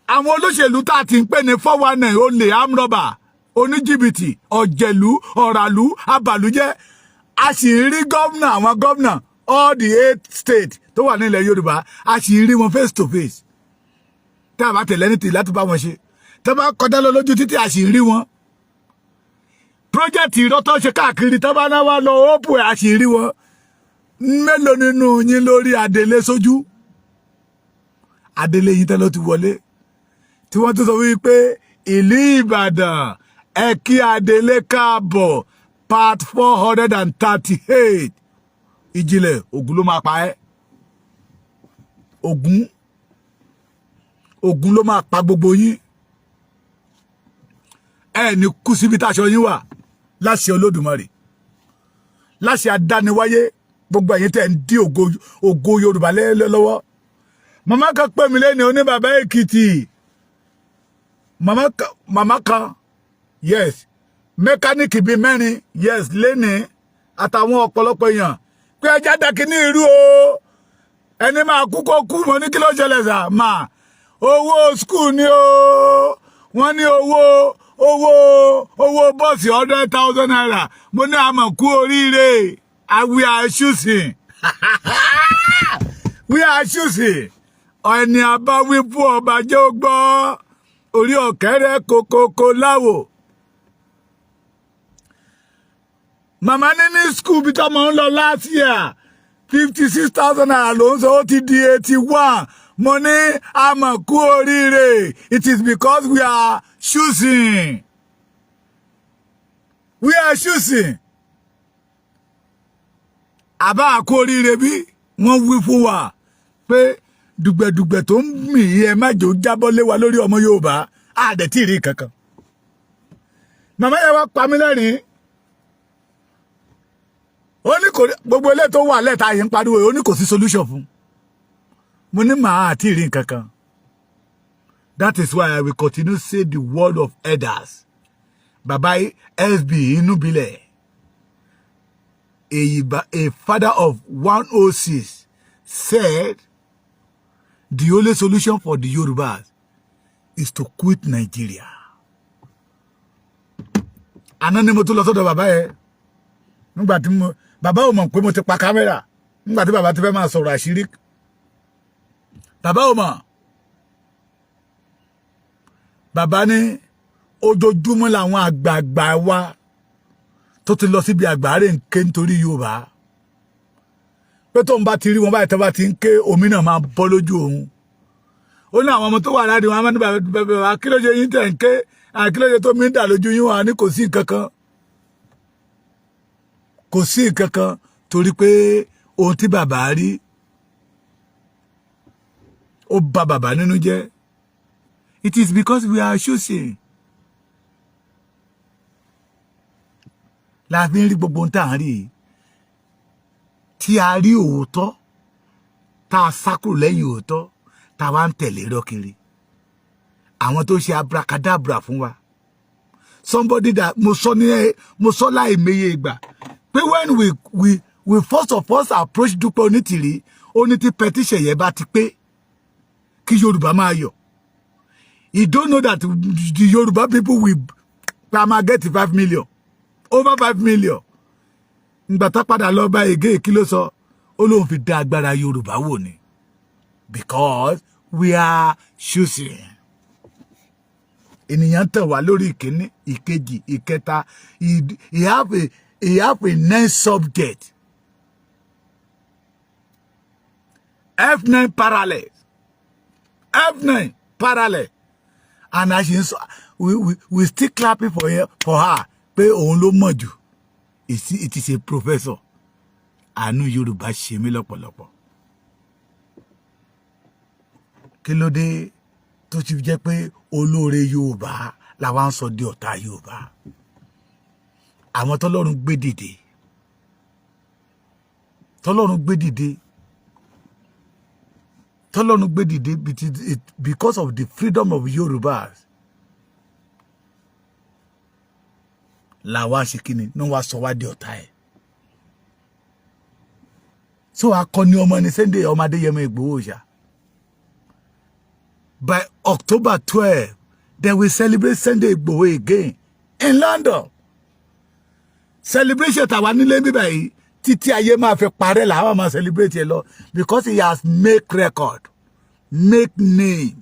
Àwọn olóṣèlú tá a ti ń pè ní 419, olè, amrọ̀bà, oníjìbìtì, ọ̀jẹ̀lú, ọ̀ràlú, abàlújẹ́, a sì ń rí gómìnà, àwọn gómìnà all the eight states tó wà nílẹ̀ Yorùbá, a sì ń rí wọn face to face. Tá a bá tẹ̀lé ní tì láti bá wọn ṣe, tá a bá kọjá lọ lójú títí, a sì ń rí wọn. Project irọ́ tó ṣe káàkiri, tó bá náà wá lọ ópù ẹ̀, a sì ń rí wọn. Mélòó nínú yín lórí adélé sójú adélé yín tẹ́lẹ̀ ti wọlé, tí wọ́n tún sọ wípé ìlú Ìbàdàn, ẹ kí adélé káàbọ̀, part 438? Ìjìnlẹ̀ Ògún ló máa pa ẹ́. Ògún, Ògún ló máa pa gbogbo yín. Ẹ ní kú síbi táṣọ yín wà, láṣẹ Olódùmarè, láṣẹ adániwáyé. Gbogbo ẹ̀yin tẹ́ ń dí ògo, ògo Yorùbá lọ́wọ́. Màmá kan pè mí lẹ́nu, oní bàbá Èkìtì. Màmá kan, yes, mẹkáníìkì bíi mẹ́rin, yes, lẹ́ni àtàwọn ọ̀pọ̀lọpọ̀ èèyàn pé ẹja dákì ní irú o, ẹni máa kú kó kú. Mo ní kí ló ṣẹlẹ̀ sà? Máa owó school ni o. Wọ́n ní owó bọ́ọ̀sì ₦100,000. Mo ní àmọ̀ kú oríire. We are choosing, we are choosing. Ẹni abáwí fún ọba jẹ́ ó gbọ́, orí ọ̀kẹ́rẹ́ kòkòkò láwò. Màmá ní school bí tọ́mọ ń lọ last year, ₦56,000 ló ń sọ, ó ti di 81. Mo ní a mọ̀ kú oríire. It is because we are choosing, we are choosing. Àbá kú oríire bí wọ́n wí fún wa pé dùgbẹ̀dùgbẹ̀ tó ń mì í, ẹ má jò jábọ́ lé wa lórí. Ọmọ Yorùbá àdẹ̀ tí ì rí kankan. Màmá yẹn wá pa mí lẹ́rìn-ín. Ó ní kò gbogbo ilé tó wà lẹ́ta yìí ń pariwo. Ó ní kò sí solution fún. Mo ní màá àti rí nǹkan. That is why I will continue say the word of elders. Baba SB Inúbilẹ̀, a father of 106, said the only solution for the Yorubas is to quit Nigeria. Àná ni mo tún lọ sọ́dọ̀ bàbá yẹn. Nígbà tí mo, bàbá ò mọ̀ pé mo ti pa kámẹ́rà nígbà tí bàbá ti fẹ́ máa sọ̀rọ̀ àṣírí, bàbá ò mọ̀. Bàbá ní ojoojúmọ́ làwọn àgbààgbà wa tó ti lọ síbi àgbáre ń ké nítorí Yorùbá, pé tóun bá ti rí wọn báyìí, tó bá ti ń ké, omi náà máa bọ́ lójú òun. Ó ní àwọn ọmọ tó wà láàrin wọn, ní bàbá, kí ló ṣe yín tẹ̀ ń ké? Kí ló ṣe tó mi ń dà lójú yín? Wọn ní kò sí nǹkan kan, kò sí nǹkan kan, torí pé ohun tí bàbá rí, ó bà bàbá nínú jẹ́. It is because we are choosing la fi ń rí gbogbo ohun tá à ń rí. Tí a rí òótọ́, tá a sá kúrò lẹ́yìn òótọ́, tá a wá ń tẹ̀lé irọ́ kiri, àwọn tó ṣe abracadabra fún wa. Somebody that mo sọ ní, mo sọ láì meye ìgbà pé when we first of all approach Dúpẹ́ Onítìrí, ó ní tí petition yẹn bá ti pé, kí Yorùbá máa yọ̀. He don't know that the Yorùbá people will pa máa get 5 million, over 5 million. Ngbà tá padà lọ bá ègé, kí ló sọ? Ó lóun fi dá agbára Yorùbá wò ni, because we are choosing. Ènìyàn tàn wá lórí ìkíní, ìkejì, ìkẹta. He have a nine subject, F9 parallel, F9 parallel, and as she, we still clapping for her pé òun ló mọ̀ jù. It is a professor. Àánú Yorùbá ṣe mí lọ́pọ̀lọpọ̀. Kí ló dé tó ti jẹ́ pé olóore Yorùbá làwa ń sọ di ọ̀tá Yorùbá? Àwọn tọ́lọ́run gbé dìde, tọ́lọ́run gbé dìde, tọ́lọ́run gbé dìde because of the freedom of Yorùbás, làwa ṣe kíni ní wàá sọ wá di ọ̀tá ẹ̀. So akọni ọmọ ní Sunday ọmọ Adéyẹmọ Ìgbòho ṣá. By October 12, they will celebrate Sunday Igboho again in London. Celebration tàwa nílé bíbá yìí, títí ayé máa fi parẹ́ làwọn máa celebrate ẹ lọ, because he has make record, make name.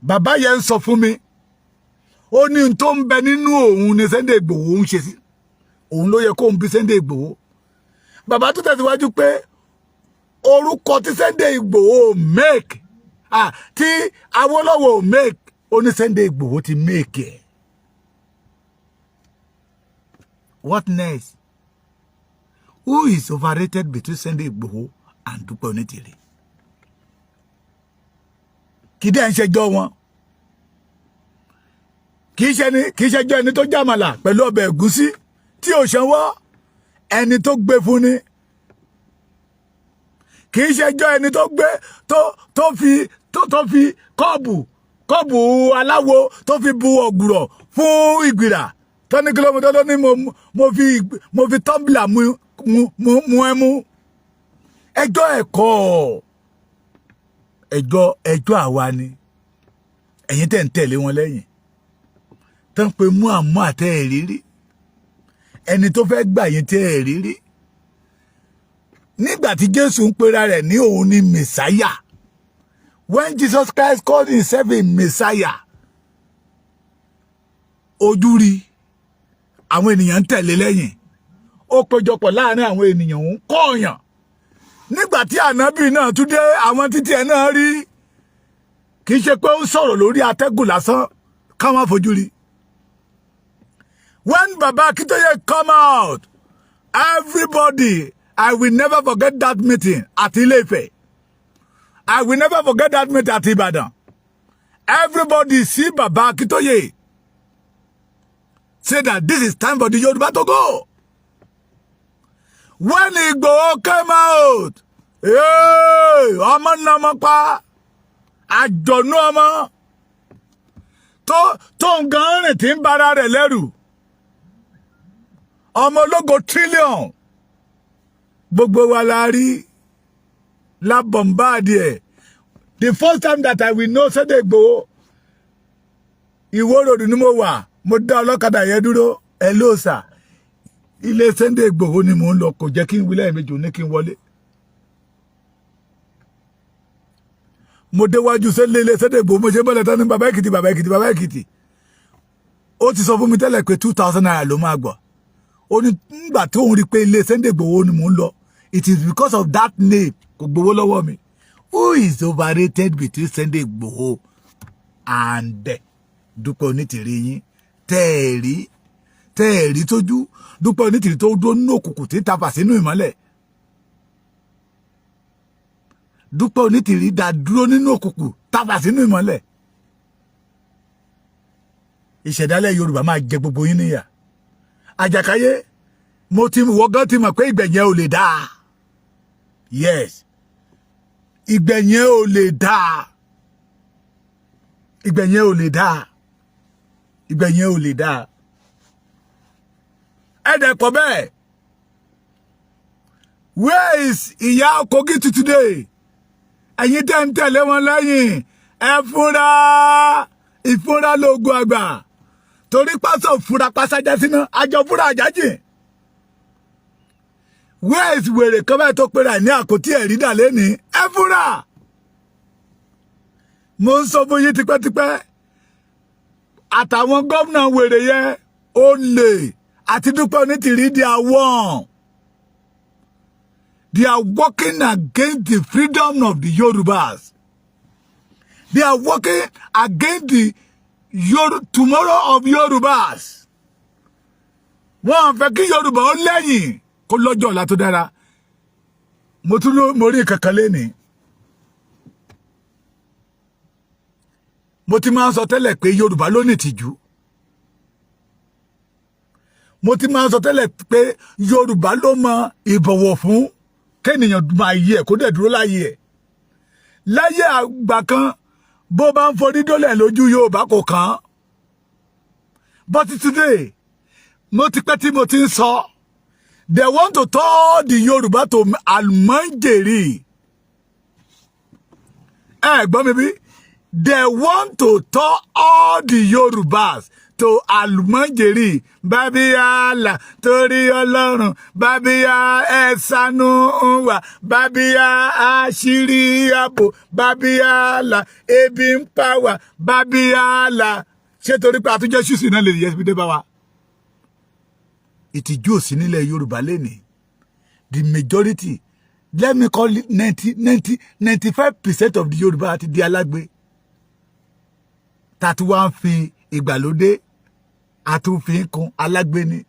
Bàbá yẹn ń sọ fún mi, ó ní n tó ń bẹ nínú òun ni Sunday Igboho ń ṣe sí òun, ló yẹ kó ń bí Sunday Igboho. Bàbá tó tẹ̀síwájú pé orúkọ tí Sunday Igboho make, ah, tí Awólọ́wọ̀ make, ó ní Sunday Igboho ti make ẹ̀. What next? Who is overrated between Sunday Igboho and Dúpẹ́ Onítìrí? Kì í dẹ́ ń ṣẹjọ́ wọn, kì í ṣe ni, kì í ṣẹjọ́ ẹni tó jàmàlà pẹ̀lú ọbẹ̀ ẹ̀gúsí tí ò ṣanwó ẹni tó gbé fún ni. Kì í ṣẹjọ́ ẹni tó gbé tó fi kọ́ọ̀bù aláwo tó fi bu ọ̀gùrọ̀ fún ìgbìrà tó ní kìlómítà tó ní mo fi tumbler mu mu mu ẹmu. Ẹjọ́ ẹ̀kọ́, ẹjọ́ àwa ni ẹ̀yin tẹ̀ ń tẹ̀lé wọn lẹ́yìn tó ń pe mú àmú àtẹ ìrírí ẹni tó fẹ́ gbà yín tẹ́ ìrírí. Nígbà tí Jésù ń pera rẹ̀ ní òun ní Messiah, when Jesus Christ called himself a Messiah, ojú rí àwọn ènìyàn ń tẹ̀lé lẹ́yìn. Ó péjọpọ̀ láàrin àwọn ènìyàn, ń kọ́ọ̀yàn. Nígbà tí ànábì náà tún dé, àwọn títí ẹ̀ náà rí, kì í ṣe pé ó ń sọ̀rọ̀ lórí atẹ́gùn lásán káwọn fojú rí. When Baba Akintoye come out, everybody, I will never forget that meeting at Ile-Ife. I will never forget that meeting at Ibadan. Everybody see Baba Akintoye say that this is time for the Yoruba to go. When Igboho came out, hey, ọmọ náà ọmọ pa àjọ̀nú ọmọ tó ń gan rìn tí ń bara rẹ̀ lẹ́rù, ọmọ ológo trillion, gbogbo wa la rí la bombard ẹ̀. The first time that I will know Sunday Igboho, Ìwó Road ni mo wà. Mo dá ọlọ́kadà yẹn dúró. Ẹ ló sà, ilé Sunday Igboho ni mò ń lọ. Kò jẹ́ kí n wí lẹ́ẹ̀mejì, ní kí n wọlé. Mo déwájú sẹ́lẹ̀ ilé Sunday Igboho, mo ṣe bọ́lẹ̀ tán ní Bàbá Èkìtì, Bàbá Èkìtì, Bàbá Èkìtì. Ó ti sọ fún mi tẹ́lẹ̀ pé ₦2,000 ló máa gbọ́. Ó ní nígbà tó ń rí pé ilé Sunday Igboho ni mò ń lọ, it is because of that name, kò gbowó lọ́wọ́ mi. Who is overrated between Sunday Igboho and Dúpẹ́ Onítìrí yín? Tẹ́ẹ̀rí tẹ́ẹ̀rí tójú Dúpẹ́ Onítìrí tó dó nínú òkùnkùn tí ń tafà sínú ìmọ́lẹ̀. Dúpẹ́ Onítìrí dá dúró nínú òkùnkùn, tafà sínú ìmọ́lẹ̀. Ìṣẹ̀dálẹ̀ Yorùbá máa jẹ gbogbo yín níyà. Àjàkáyé, mo ti wọ́gán ti mọ̀ pé ìgbẹ̀yẹn ò lè dáa. Yes, ìgbẹ̀yẹn ò lè dáa, ìgbẹ̀yẹn ò lè dáa, ìgbẹ̀yẹn ò lè dáa. Ẹ̀dẹ̀ pọ̀ bẹ́ẹ̀. Where is ìyá Kogi to today? Ẹ̀yin tẹ́ ń tẹ̀lé wọn lẹ́yìn, ẹ fúnra, ìfúnra lóògùn àgbà, torí pásọ̀ fúra pásájá síná àjọ fúra àjájì. Where is wèrè kan báyìí tó pera ní àkótí ẹ̀rí dà lẹ́ni? Ẹ fúnra. Mo ń sọ fún yín tipẹ́tipẹ́, àtàwọn gómìnà wèrè yẹn, ó lè àti Dúpẹ́ Onítìrí, they are one. They are working against the freedom of the Yorubas. They are working against the tomorrow of Yorubas. Wọ́n fẹ́ kí Yorùbá ó lẹ́yìn kó lọ́jọ́ ọ̀la tó dára. Mo tún mo rí kankan lénìí. Mo ti máa ń sọ tẹ́lẹ̀ pé Yorùbá ló ní ìtìjú. Mo ti máa ń sọ tẹ́lẹ̀ pé Yorùbá ló mọ ìbọ̀wọ̀ fún kéèyàn máa yẹ ẹ̀ kó dẹ̀ dúró láyé ẹ̀. Láyé àgbà kan, bó bá ń forí dólẹ̀ lójú Yorùbá, kò kàn án. But today, mo ti pẹ́ tí mo ti ń sọ, they want to turn the Yorùbá to almajiri. Ẹ gbọ́ mi bí? They want to turn all the Yorùbás to almajiri. Bábíyàlà, torí Ọlọ́run, bábíyà ẹ̀sánú wà, bábíyà àṣírí ààbò, bábíyàlà ebi ń pa wà, bábíyàlà. Ṣé torí pé àtúnjẹ ṣùsì náà lè yẹ fi dé bá wa? Ìtìjú ò sí nílẹ̀ Yorùbá lénìí. The majority, let me call it 90 90 95% of the Yorùbá ti di alágbe. Tàtí wá ń fi ìgbàlódé àtúnfin kún alágbe ni.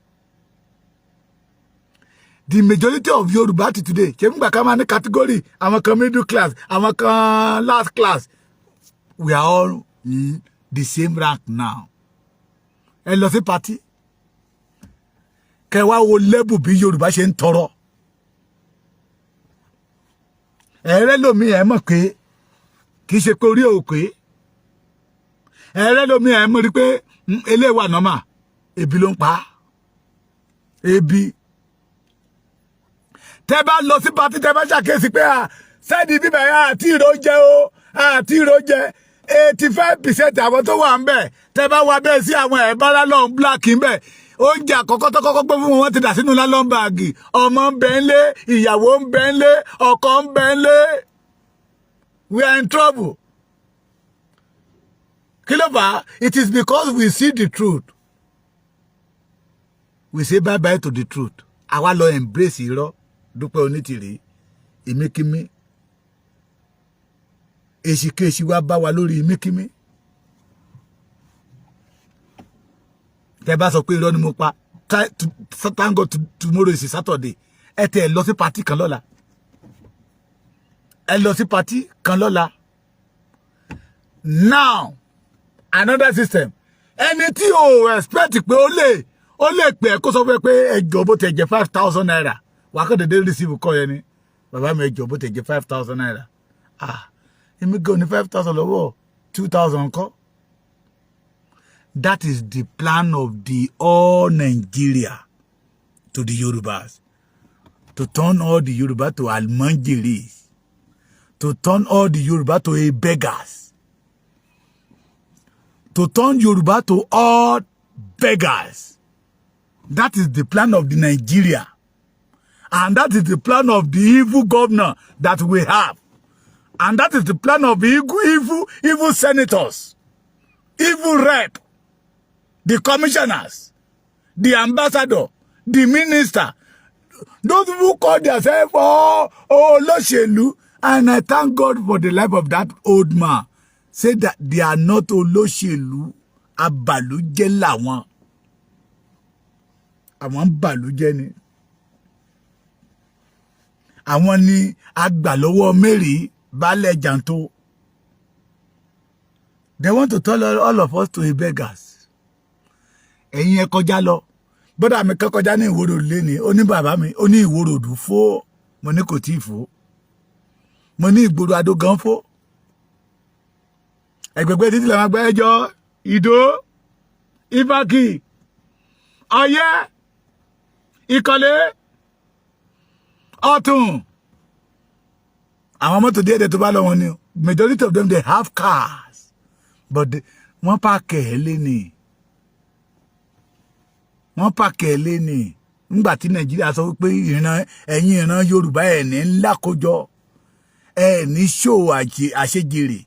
The majority of Yorùbá ti today, ṣé nígbà ká máa ní category, àwọn kan middle class, àwọn kan last class, we are all the same rank now. Ẹ lọ sí party, kẹ wá wo level bí Yorùbá ṣe ń tọrọ. Ẹ̀rẹ́ lomi, ẹ̀ mọ̀ pé kì í ṣe pé orí ò pé. Ẹ̀rẹ́ lomi, ẹ̀ mọ̀ rí pé eléwà nọ́mà, ebi ló ń pa ebi. Tẹ́ bá lọ sí party, tẹ́ bá ṣàkíyèsí pé à sẹ́ẹ̀dì bíbẹ̀ yẹn àti ìró jẹ o, àti ìró jẹ, 85% àwọn tó wà ń bẹ̀, tẹ́ bá wá bẹ́ẹ̀ sí àwọn ẹ̀ bá nylon black ń bẹ̀, oúnjẹ àkọ́kọ́ tó kọ́kọ́ gbé fún wọn, wọ́n ti dà sínú nylon bag. Ọmọ ń bẹ ń lé, ìyàwó ń bẹ ń lé, ọkọ ń bẹ ń lé. We are in trouble. Kí ló fà á? It is because we see the truth, we say bye bye to the truth. Àwa lọ embrace irọ́. Dúpẹ́ Onítìrí, Ìmíkímí èsìkéṣì wá bá wa lórí ìmíkímí. Tẹ bá sọ pé irọ́ ni mo pa, thank God tomorrow is Saturday. Ẹ tẹ ẹ lọ sí party kan lọ́la, ẹ lọ sí party kan lọ́la. Now, another system, ẹni tí o expect pé ó lè pè ẹ́ kó sọ fún ẹ pé ẹjọ́ bó tẹ̀ jẹ́ ₦5,000, wàá kọ́ dédé receive kọ́ yẹn ni, "Bàbá mi, ẹjọ́ bó tẹ̀ jẹ́ ₦5,000." Ah, èmi gan ní 5,000 lọ́wọ́, 2,000 kọ́. That is the plan of the all Nigeria to the Yorubas, to turn all the Yoruba to almanjiris, to turn all the Yoruba to a beggars, to turn Yoruba to all beggars. That is the plan of the Nigeria. And that is the plan of the evil governor that we have. And that is the plan of evil, evil, evil senators, evil rep, the commissioners, the ambassador, the minister, those who call themselves, oh, olóṣèlú. And I thank God for the life of that old man. Say that they are not olóṣèlú, abàlújẹ́ làwọn. Àwọn ń bàlújẹ́ ni. Àwọn ni agbà lọ́wọ́ Mary Baálẹ̀ Jàǹtó. They want to tell all of us to be beggars. Ẹ̀yin ẹ kọjá lọ. Bọ́dà mi kan kọjá ní Ìwó Road léni, ó ní, "Bàbá mi," ó ní, "Ìwó Road fó." Mo ní kò tí ì fó. Mo ní ìgboro Adó gan fó. Ẹgbẹgbẹ títí làwọn àgbẹ̀ ẹjọ́ Ìdó, Ìfàkì, Ọ̀yẹ́, Ìkọ̀lé, Ọ̀tún. Àwọn mọ́tò díẹ̀ díẹ̀ tó bá lọ wọn ni, majority of them, they have cars, but wọ́n park ẹ̀ lé ní, wọ́n park ẹ̀ lé ní. Nígbà tí Nàìjíríà sọ wípé ìran ẹ̀yin ìran Yorùbá ẹ̀ ní ńlá kójọ, ẹ̀ ní ṣòwò àṣejèrè,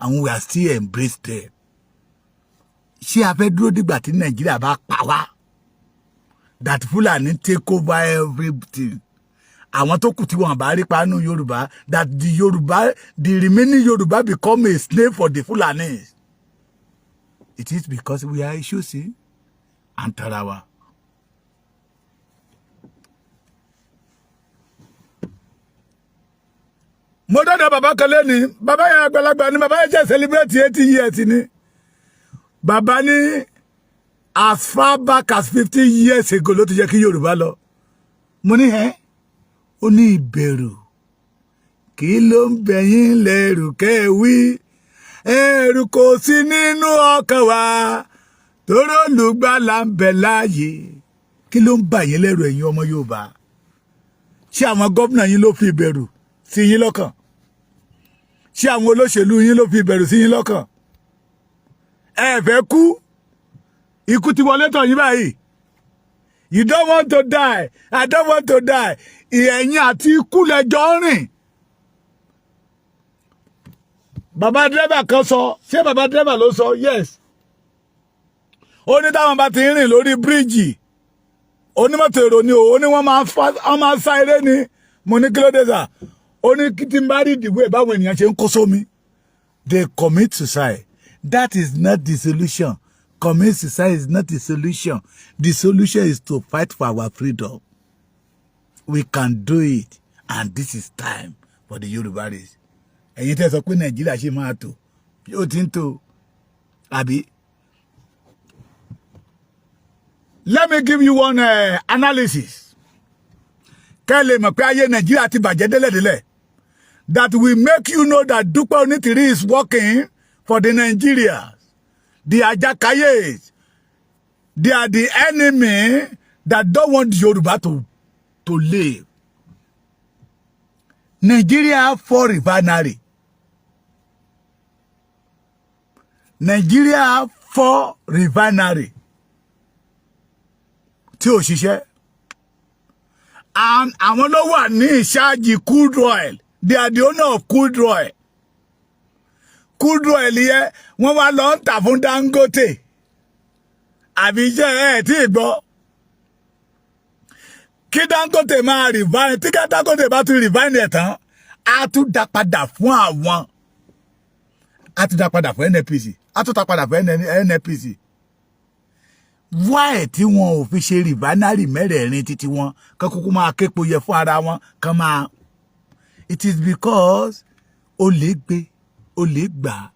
àwọn we are still embrace them. Ṣé a fẹ́ dúró dìgbà tí Nàìjíríà bá pa wá, that Fulani take over everything, àwọn tó kù tí wọn bá rí panu Yorùbá, that the Yorùbá, the remaining Yorùbá become a slave for the Fulanis? It is because we are choosing and tarawa. Mo dọ́dọ̀ bàbá kan lẹ́ni, bàbá yẹn àgbàlagbà ni, bàbá yẹn jẹ́ celebrate 80 years ni. Bàbá ní as far back as 50 years ago ló ti yẹ kí Yorùbá lọ. Mo ní ẹ́, ó ní ìbẹ̀rù kí ló ń bẹ̀yìn lẹ́rù kẹ́wí, ẹ̀rù kò sí nínú ọkàn wa torí Olùgbàlà ń bẹ láàyè. Kí ló ń bà yín lẹ́rù, ẹ̀yin ọmọ Yorùbá? Ṣé àwọn gómìnà yín ló fi ìbẹ̀rù sí yín lọ́kàn? Ṣé àwọn olóṣèlú yín ló fi ìbẹ̀rù sí yín lọ́kàn? Ẹ fẹ́ kú, ikú ti wọlé tọ̀ yín báyìí. You don't want to die, I don't want to die. Ẹ̀yin àti ikú lẹ́jọ́ rìn. Bàbá dírẹ́bà kan sọ, ṣé bàbá dírẹ́bà ló sọ? Yes. Ó ní táwọn bá ti ń rìn lórí bíríìjì, onímọ̀tò èrò ni o, ó ní wọ́n máa sá eré ni. Mo ní kí ló dé, sà? Ó ní kí tí n bá rí ìdìbò ìbáwọn ènìyàn ṣe ń kó sómi. They commit suicide. That is not the solution. Commit suicide is not the solution. The solution is to fight for our freedom. We can do it, and this is time for the Yoruba race. Ẹ̀yin tẹ́ sọ pé Nàìjíríà ṣe máa tò, ó ti ń tò àbí. Let me give you one analysis kẹ́ lè mọ̀ pé ayé Nàìjíríà ti bàjẹ́ délẹ̀délẹ̀, that will make you know that Dupe Onitiri is working for the Nigerians, the Ajakayes. They are the enemy that don't want Yoruba to live. Nigeria have four refinery. Nigeria have four refinery tí ò ṣiṣẹ́, and àwọn ló wà ní ìṣáàjì crude oil. They are the owner of crude oil. Crude oil yẹ, wọ́n wá lọ ń tà fún Dangote. Àbí iṣẹ́ ẹ̀ tí ì gbọ́? Kí Dangote máa refine, tí Dangote bá tún refine ẹ̀ tán, á tún dá padà fún àwọn, á tún dá padà fún NNPC, á tún dá padà fún NNPC. Why tí wọn ò fi ṣe refinery mẹ́rẹ̀ẹ̀rin títí wọn, kán kúkú máa képo yẹ fún ara wọn kán máa? It is because olè gbé, olè gbà.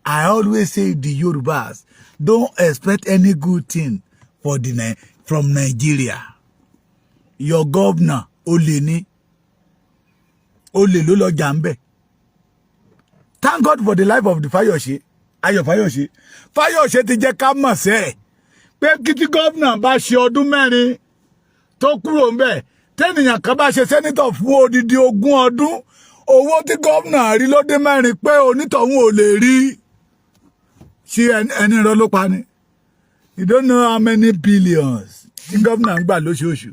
I always say the Yorubas don't expect any good thing from Nigeria. Your governor, olè ní, olè ló lọ jà ń bẹ̀. Thank God for the life of the Fayose, Ayọ̀ Fayose. Fayose ti jẹ́ ká mọ̀ sẹ́ẹ̀ pé kí tí gómìnà bá ṣe ọdún 4 tó kúrò ń bẹ̀, tẹ́nìyàn kan bá ṣe senator fún odidi 20 ọdún, owó tí gómìnà rí lọ́dún 4 pé onítọ̀hún ò lè rí. Ṣé ẹni irọ́ ló pa ni? You don't know how many billions tí gómìnà ń gbà lóṣooṣù.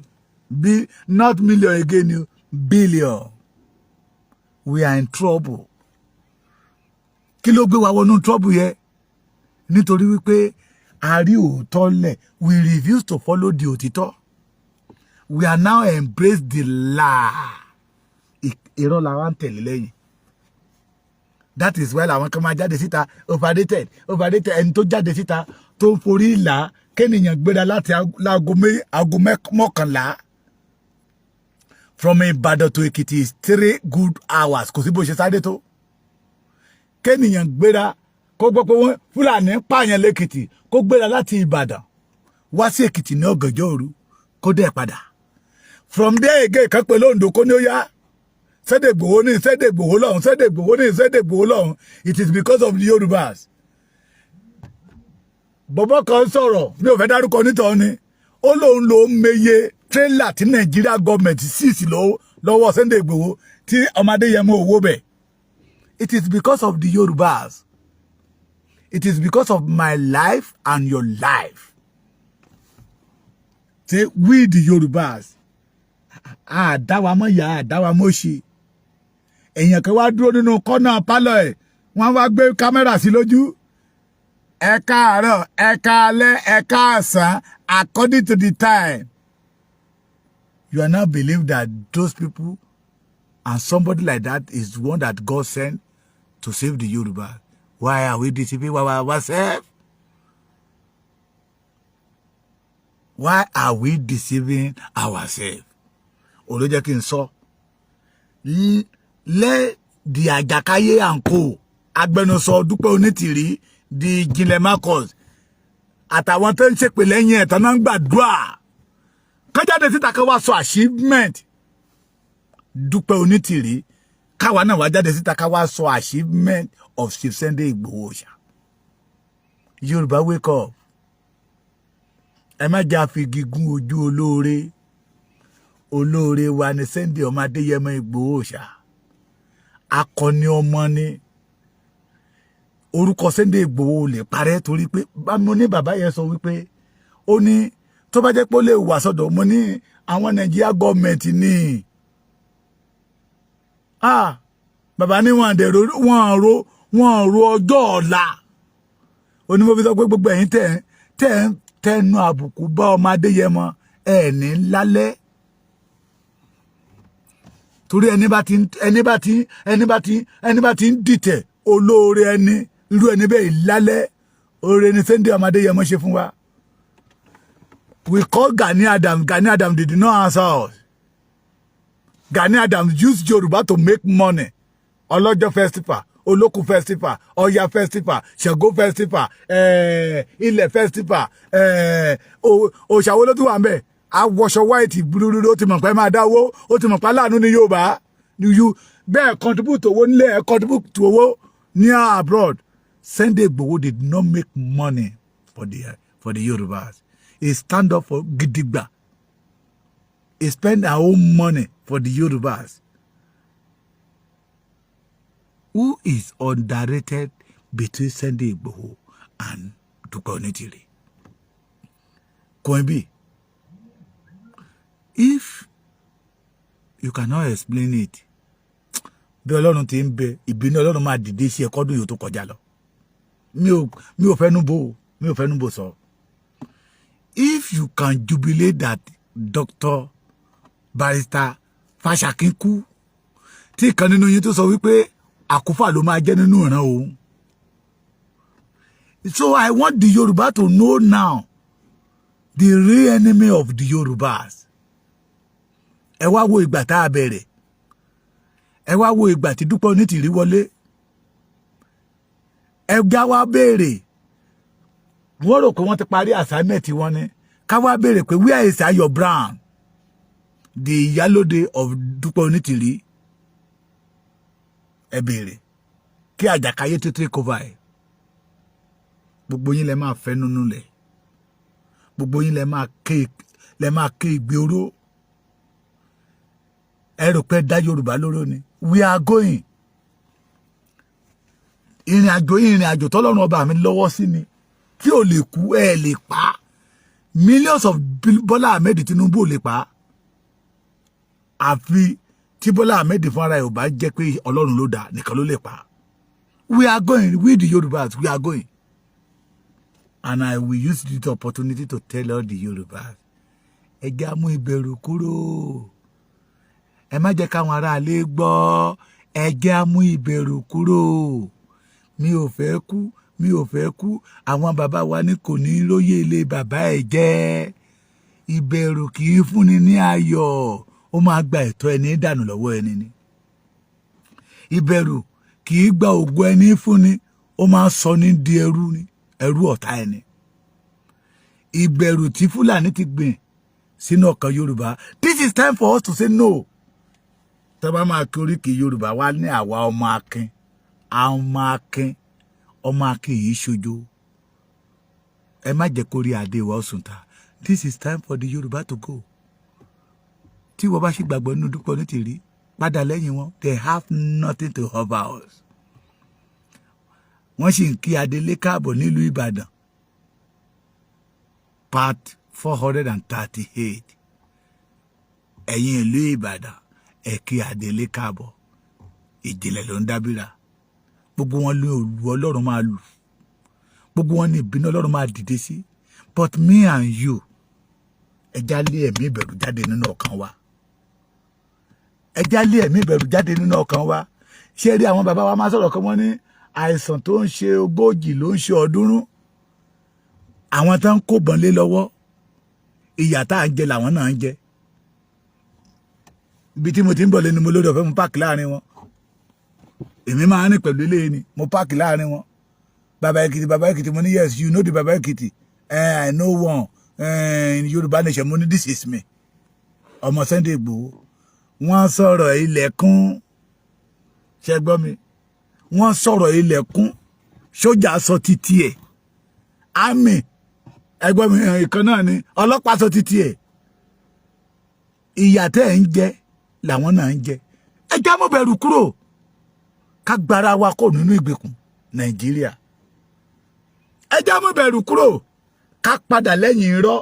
Bí not million again o, billion. We are in trouble. Kí ló gbé wa wọnú trouble yẹn? Nítorí wípé a rí òótọ́ lẹ̀, we refuse to follow the òtítọ́. We are now embrace the lie. Irọ́ la wá ń tẹ̀lé lẹ́yìn. That is why làwọn kan máa jáde síta, overrated, overrated. Ẹni tó jáde síta tó ń forí ìlà kéèyàn gbéra láti aago 11 from Ìbàdàn to Èkìtì is 3 good hours. Kò sí bó ṣe sáré tó. Kéèyàn gbéra kó gbọ́ pé wọ́n Fúlàní ń pààyàn lẹ́kìtì, kó gbéra láti Ìbàdàn wá sí Èkìtì ní ọ̀gànjọ́ òru, kó dẹ̀ padà from there again, kan pé lóńdó, kó ní ó yá, Sunday Igboho ní, Sunday Igboho lọ́hùn, Sunday Igboho ní, Sunday Igboho lọ́hùn. It is because of the Yorubas. Bọ̀bọ̀ kan sọ̀rọ̀, mi ò fẹ́ dárúkọ nítorí ni ó lóun ló ń meye tírélà tí Nàìjíríà gọọmẹ̀ntì seize lọ́wọ́ Sunday Igboho tí ọmọdé yẹn mú owó bẹ̀. It is because of the Yorubas. It is because of my life and your life. Say we the Yorubas, àdáwa mọ́ ìyá, àdáwa mọ́ ṣe. Èèyàn kan wá dúró nínú kọ́nà pálọ̀ ẹ̀, wọ́n wá gbé kámẹ́rà sí lójú. Ẹ káàárọ̀, ẹ káalẹ́, ẹ káàsán, according to the time. You are now believe that those people and somebody like that is the one that God sent to save the Yoruba. Why are we deceiving ourselves? Why are we deceiving ourselves? Òun ló jẹ́ kí n sọ lẹ́ di Àjàkáyé and co, agbẹnusọ Dúpẹ́ Onítìrí, di Ìjìnlẹ̀ Marcus, àtàwọn tó ń ṣèpè lẹ́yìn ẹ̀ tán náà ń gbàdúrà kájáde síta ká wá sọ achievement Dúpẹ́ Onítìrí, káwa náà wá jáde síta ká wá sọ achievement of Chief Sunday Igboho ṣá. Yorùbá, wake up. Ẹ má jẹ́ àfigi gún ojú olóore. Olóore wa ni Sunday ọmọ Adéyẹmọ Ìgbòho ṣá. Akọni ọmọ ni. Orúkọ Sunday Ìgbòho lè parẹ́ torí pé mo ní bàbá yẹn sọ wípé ó ní tó bá jẹ́ pé ó lè wà sọ́dọ̀ mo ní àwọn Nàìjíríà gọ́ọ̀mẹ̀ntì ní. Ah, bàbá ní wọn àdèrò, wọn ro ọjọ́ ọ̀la. Onímọ̀ fi sọ pé gbogbo ẹ̀yin tẹ̀ tẹ̀ tẹnu àbùkù bá ọmọ Adéyẹmọ, ẹ̀ ní lálẹ́, torí ẹni bá ti ń dìtẹ̀ olóore ẹni, irú ẹni bẹ́ẹ̀ lálẹ́. Oore ni Sunday ọmọ Adéyẹmọ ṣe fún wa. We call Gani Adams. Gani Adams did not answer us. Gani Adams used Yoruba to make money. Ọlọ́jọ́ festival, Olókun festival, Ọya festival, Ṣàngó festival, Ilẹ̀ festival, òṣàwó ló tún wà ń bẹ̀. Awọṣọ white burúkú, ó ti mọ̀ pé máa dáwó, ó ti mọ̀ pé aláàánú ní Yorùbá you bẹ́ẹ̀ contribute owó nílé ẹ̀, contribute owó ní abroad. Sunday Igboho did not make money for the Yorubas. He stand up for gidigba. He spend our own money for the Yorubas. Who is underrated between Sunday Igboho and Dupe Onitiri? Queen, if you cannot explain it, bí Ọlọ́run ti ń bẹ, ìbínú Ọlọ́run máa dìde sí ẹ̀kọ́dún yìí tó kọjá lọ. Mi ò fẹ́nu bò, mi ò fẹ́nu bò sọ. If you can jubilate that Dr. Barrister Fáṣàkín kú, tí ìkan nínú yín tó sọ wípé àkúfà ló máa jẹ́ nínú ìran òun. So I want the Yorùbá to know now the real enemy of the Yorùbás. Ẹ wá wo ìgbà tá a bẹ̀rẹ̀, ẹ wá wo ìgbà tí Dúpẹ́ Onítìrí wọlé. Ẹ já wá béèrè, wọ́n rò pé wọ́n ti parí assignment wọn ni. Ká wá béèrè pé, where is Ayo Brown, the ìyálóde of Dúpẹ́ Onítìrí? Ẹ béèrè kí àjàkáyé tó take over ẹ. Gbogbo yín lẹ máa fẹ́ nínú lẹ̀, gbogbo yín lẹ máa ké ìgbé oró. Ẹ rò pé dá Yorùbá lóró ni. We are going. Ìrìn àjò tọ́lọ́run ọba mi lọ́wọ́ sí ni tí ò lè kú. Ẹ lè pa millions of Bọ́lá Ahmed Tinubu, ò lè pa, àfi tí Bọ́lá Ahmed fúnra ẹ̀ ò bá jẹ́ pé Ọlọ́run ló dá nìkan ló lè pa. We are going. We the Yorubas, we are going, and I will use this opportunity to tell all the Yorubas, ẹ jẹ́ á mú ìbẹ̀rù kúrò. Ẹ má jẹ́ káwọn aráalé gbọ́. Ẹ jẹ́ á mú ìbẹ̀rù kúrò. Mi ò fẹ́ kú, mi ò fẹ́ kú. Àwọn bàbá wa ní kò ní róye ilé bàbá ẹ̀ jẹ́. Ìbẹ̀rù kì í fúnni ní ayọ̀, ó máa gba ẹ̀tọ́ ẹni dànù lọ́wọ́ ẹni ni. Ìbẹ̀rù kì í gba ògo ẹni fúnni, ó máa sọ ní di ẹrú ni, ẹrú ọ̀tá ẹni. Ìbẹ̀rù tí Fúlàní ti gbìn sínú ọkàn Yorùbá, this is time for us to say no. Tẹ́ bá máa kí oríkì Yorùbá wá ní àwa ọmọ akin, ọmọ akin, ọmọ akin yìí ṣojo. Ẹ má jẹ́ kó rí adé wa ó sùn ta. This is time for the Yorùbá to go. Tí wọ́n bá ṣì gbàgbọ́ nínú Dúpẹ́ Onítìrí, padà lẹ́yìn wọn. They have nothing to offer us. Wọ́n sì ń kí adelé káàbọ̀ nílùú Ìbàdàn, part 438. Ẹ̀yin ìlú Ìbàdàn, ẹ kí adelé káàbọ̀. Ìjìnlẹ̀ ló ń dábìrà. Gbogbo wọn ní olú Ọlọ́run máa lù, gbogbo wọn ní ìbínú Ọlọ́run máa dìde sí. But me and you, ẹ já lé ẹ̀mí ìbẹ̀rù jáde nínú ọkàn wa. Ẹ já lé ẹ̀mí ìbẹ̀rù jáde nínú ọkàn wa. Ṣé rí àwọn bàbá wa máa sọ̀rọ̀ kan, wọ́n ní àìsàn tó ń ṣe 40 ló ń ṣe 300. Àwọn tó ń kó bọ̀n lé lọ́wọ́, ìyà tá à ń jẹ làwọn náà ń jẹ. Ibi tí mo ti ń bọ̀ lẹ́nu, mo lórí ọ̀fẹ́, mo park láàrin wọn. Èmi máa ń rìn pẹ̀lú ilé ni, mo park láàrin wọn. "Bàbá Èkìtì, Bàbá Èkìtì." Mo ní, "Yes, you know the Bàbá Èkìtì." "I know one in Yorùbá nation." Mo ní, "This is me, ọmọ Sunday Igboho." Wọ́n sọ̀rọ̀ ilẹ̀kùn, ṣe gbọ́ mi? Wọ́n sọ̀rọ̀ ilẹ̀kùn, sójà sọ títí ẹ̀, àmì ẹgbọ́n mi ìkan náà ni, ọlọ́pàá sọ títí ẹ̀. Ìyà tẹ́ ẹ̀ ń jẹ làwọn náà ń jẹ. Ẹ já mọ́ bẹ̀rù kúrò, ká gbára wa kò nínú ìgbèkùn Nàìjíríà. Ẹ já mọ́ bẹ̀rù kúrò, ká padà lẹ́yìn irọ́.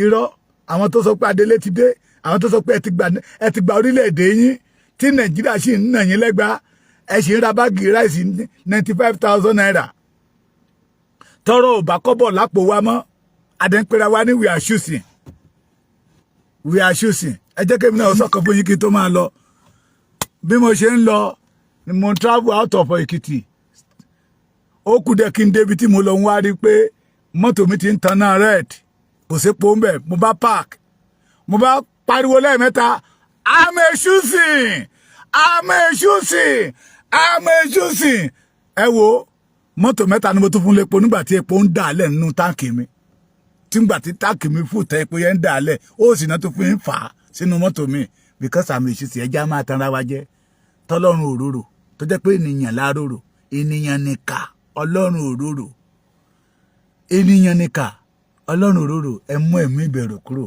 Irọ́ àwọn tó sọ pé Adélé ti dé, àwọn tó sọ pé ẹ ti gba orílẹ̀-èdè yín, tí Nàìjíríà sì ń nà yín lẹ́gbàá, ẹ sì ń ra bag rice ₦95,000. Tọrọ ò bá kọ́bọ̀ lápò wa mọ́, adẹ́npẹ́ra wa ní we are choosing, we are choosing. Ẹ jẹ́ kí èmi náà sọ̀kan fún yín kí n tó máa lọ. Bí mo ṣe ń lọ ni mo travel out of Èkìtì. Ó kù dẹ́ kí n débi tí mo lọ, ń wá rí pé mọ́tò mi ti ń tanná red, kò sépo ń bẹ̀. Mo bá park, mo bá pariwo lẹ́ẹ̀mẹ́ta, "I'm a choosing, I'm a choosing, I'm a choosing." Ẹ wo, mọ́tò mẹ́ta ni mo tún fún lépo nígbà tí epo ń dà lẹ̀ nínú táǹkì mi. Tí ngbà tí táǹkì mi fún tẹ, epo yẹn ń dà lẹ̀, ó sì náà tó fún ń fà á sínú mọ́tò mi, because I'm a choosing. Ẹja máa tanra wa jẹ́. Tọ́lọ́run òróró tó jẹ́ pé ènìyàn láròrò, ènìyàn nìkà, Ọlọ́run òróró, ènìyàn nìkà, Ọlọ́run òróró. Ẹ mú ẹ̀mí ìbẹ̀rù kúrò.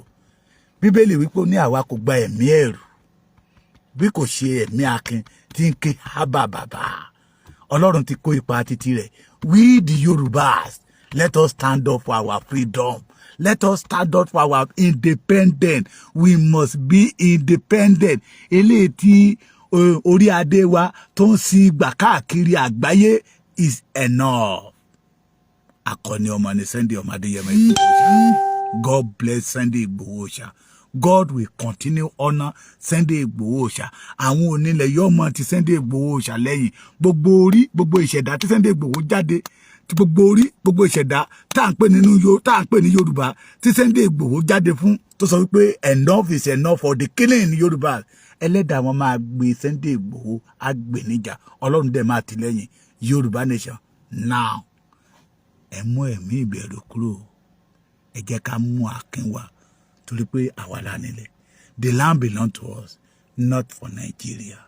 Bíbélì wípé ó ní àwa kò gba ẹ̀mí ẹ̀rù bí kò ṣe ẹ̀mí akin tí ń ké hábà bàbá. Ọlọ́run ti kó ipa títí rẹ̀. We the Yorubas, let us stand up for our freedom. Let us stand up for our independence. We must be independent. Eléyìí tí orí adé wa tó ń sin ìgbà káàkiri àgbáyé is enough. Akọni ọmọ ni Sunday ọmọ Adéyẹmọ Ìgbòho ṣá. God bless Sunday Ìgbòho ṣá. God will continue honour Sunday Igboho Òòṣà. Àwọn onílẹ̀ yóò mọ ti Sunday Igboho Òòṣà lẹ́yìn. Gbogbo orí, gbogbo ìṣẹ̀dá tí Sunday Igboho jáde, tí gbogbo orí, gbogbo ìṣẹ̀dá tá à ń pè ní Yorùbá, tí Sunday Igboho jáde fún, tó sọ wípé enough is enough for the killing in Yorùbá, ẹlẹ́dàá wọn máa gbé Sunday Igboho á gbè níjà. Ọlọ́run dẹ̀ máa tì lẹ́yìn. Yorùbá nation now. Ẹ mú ẹ̀mí ìbẹ̀rù kúrò. Ẹ jẹ́ ká mú akin wá, torí pé àwa la nílẹ̀. The land belong to us, not for Nigeria.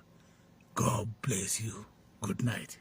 God bless you. Good night.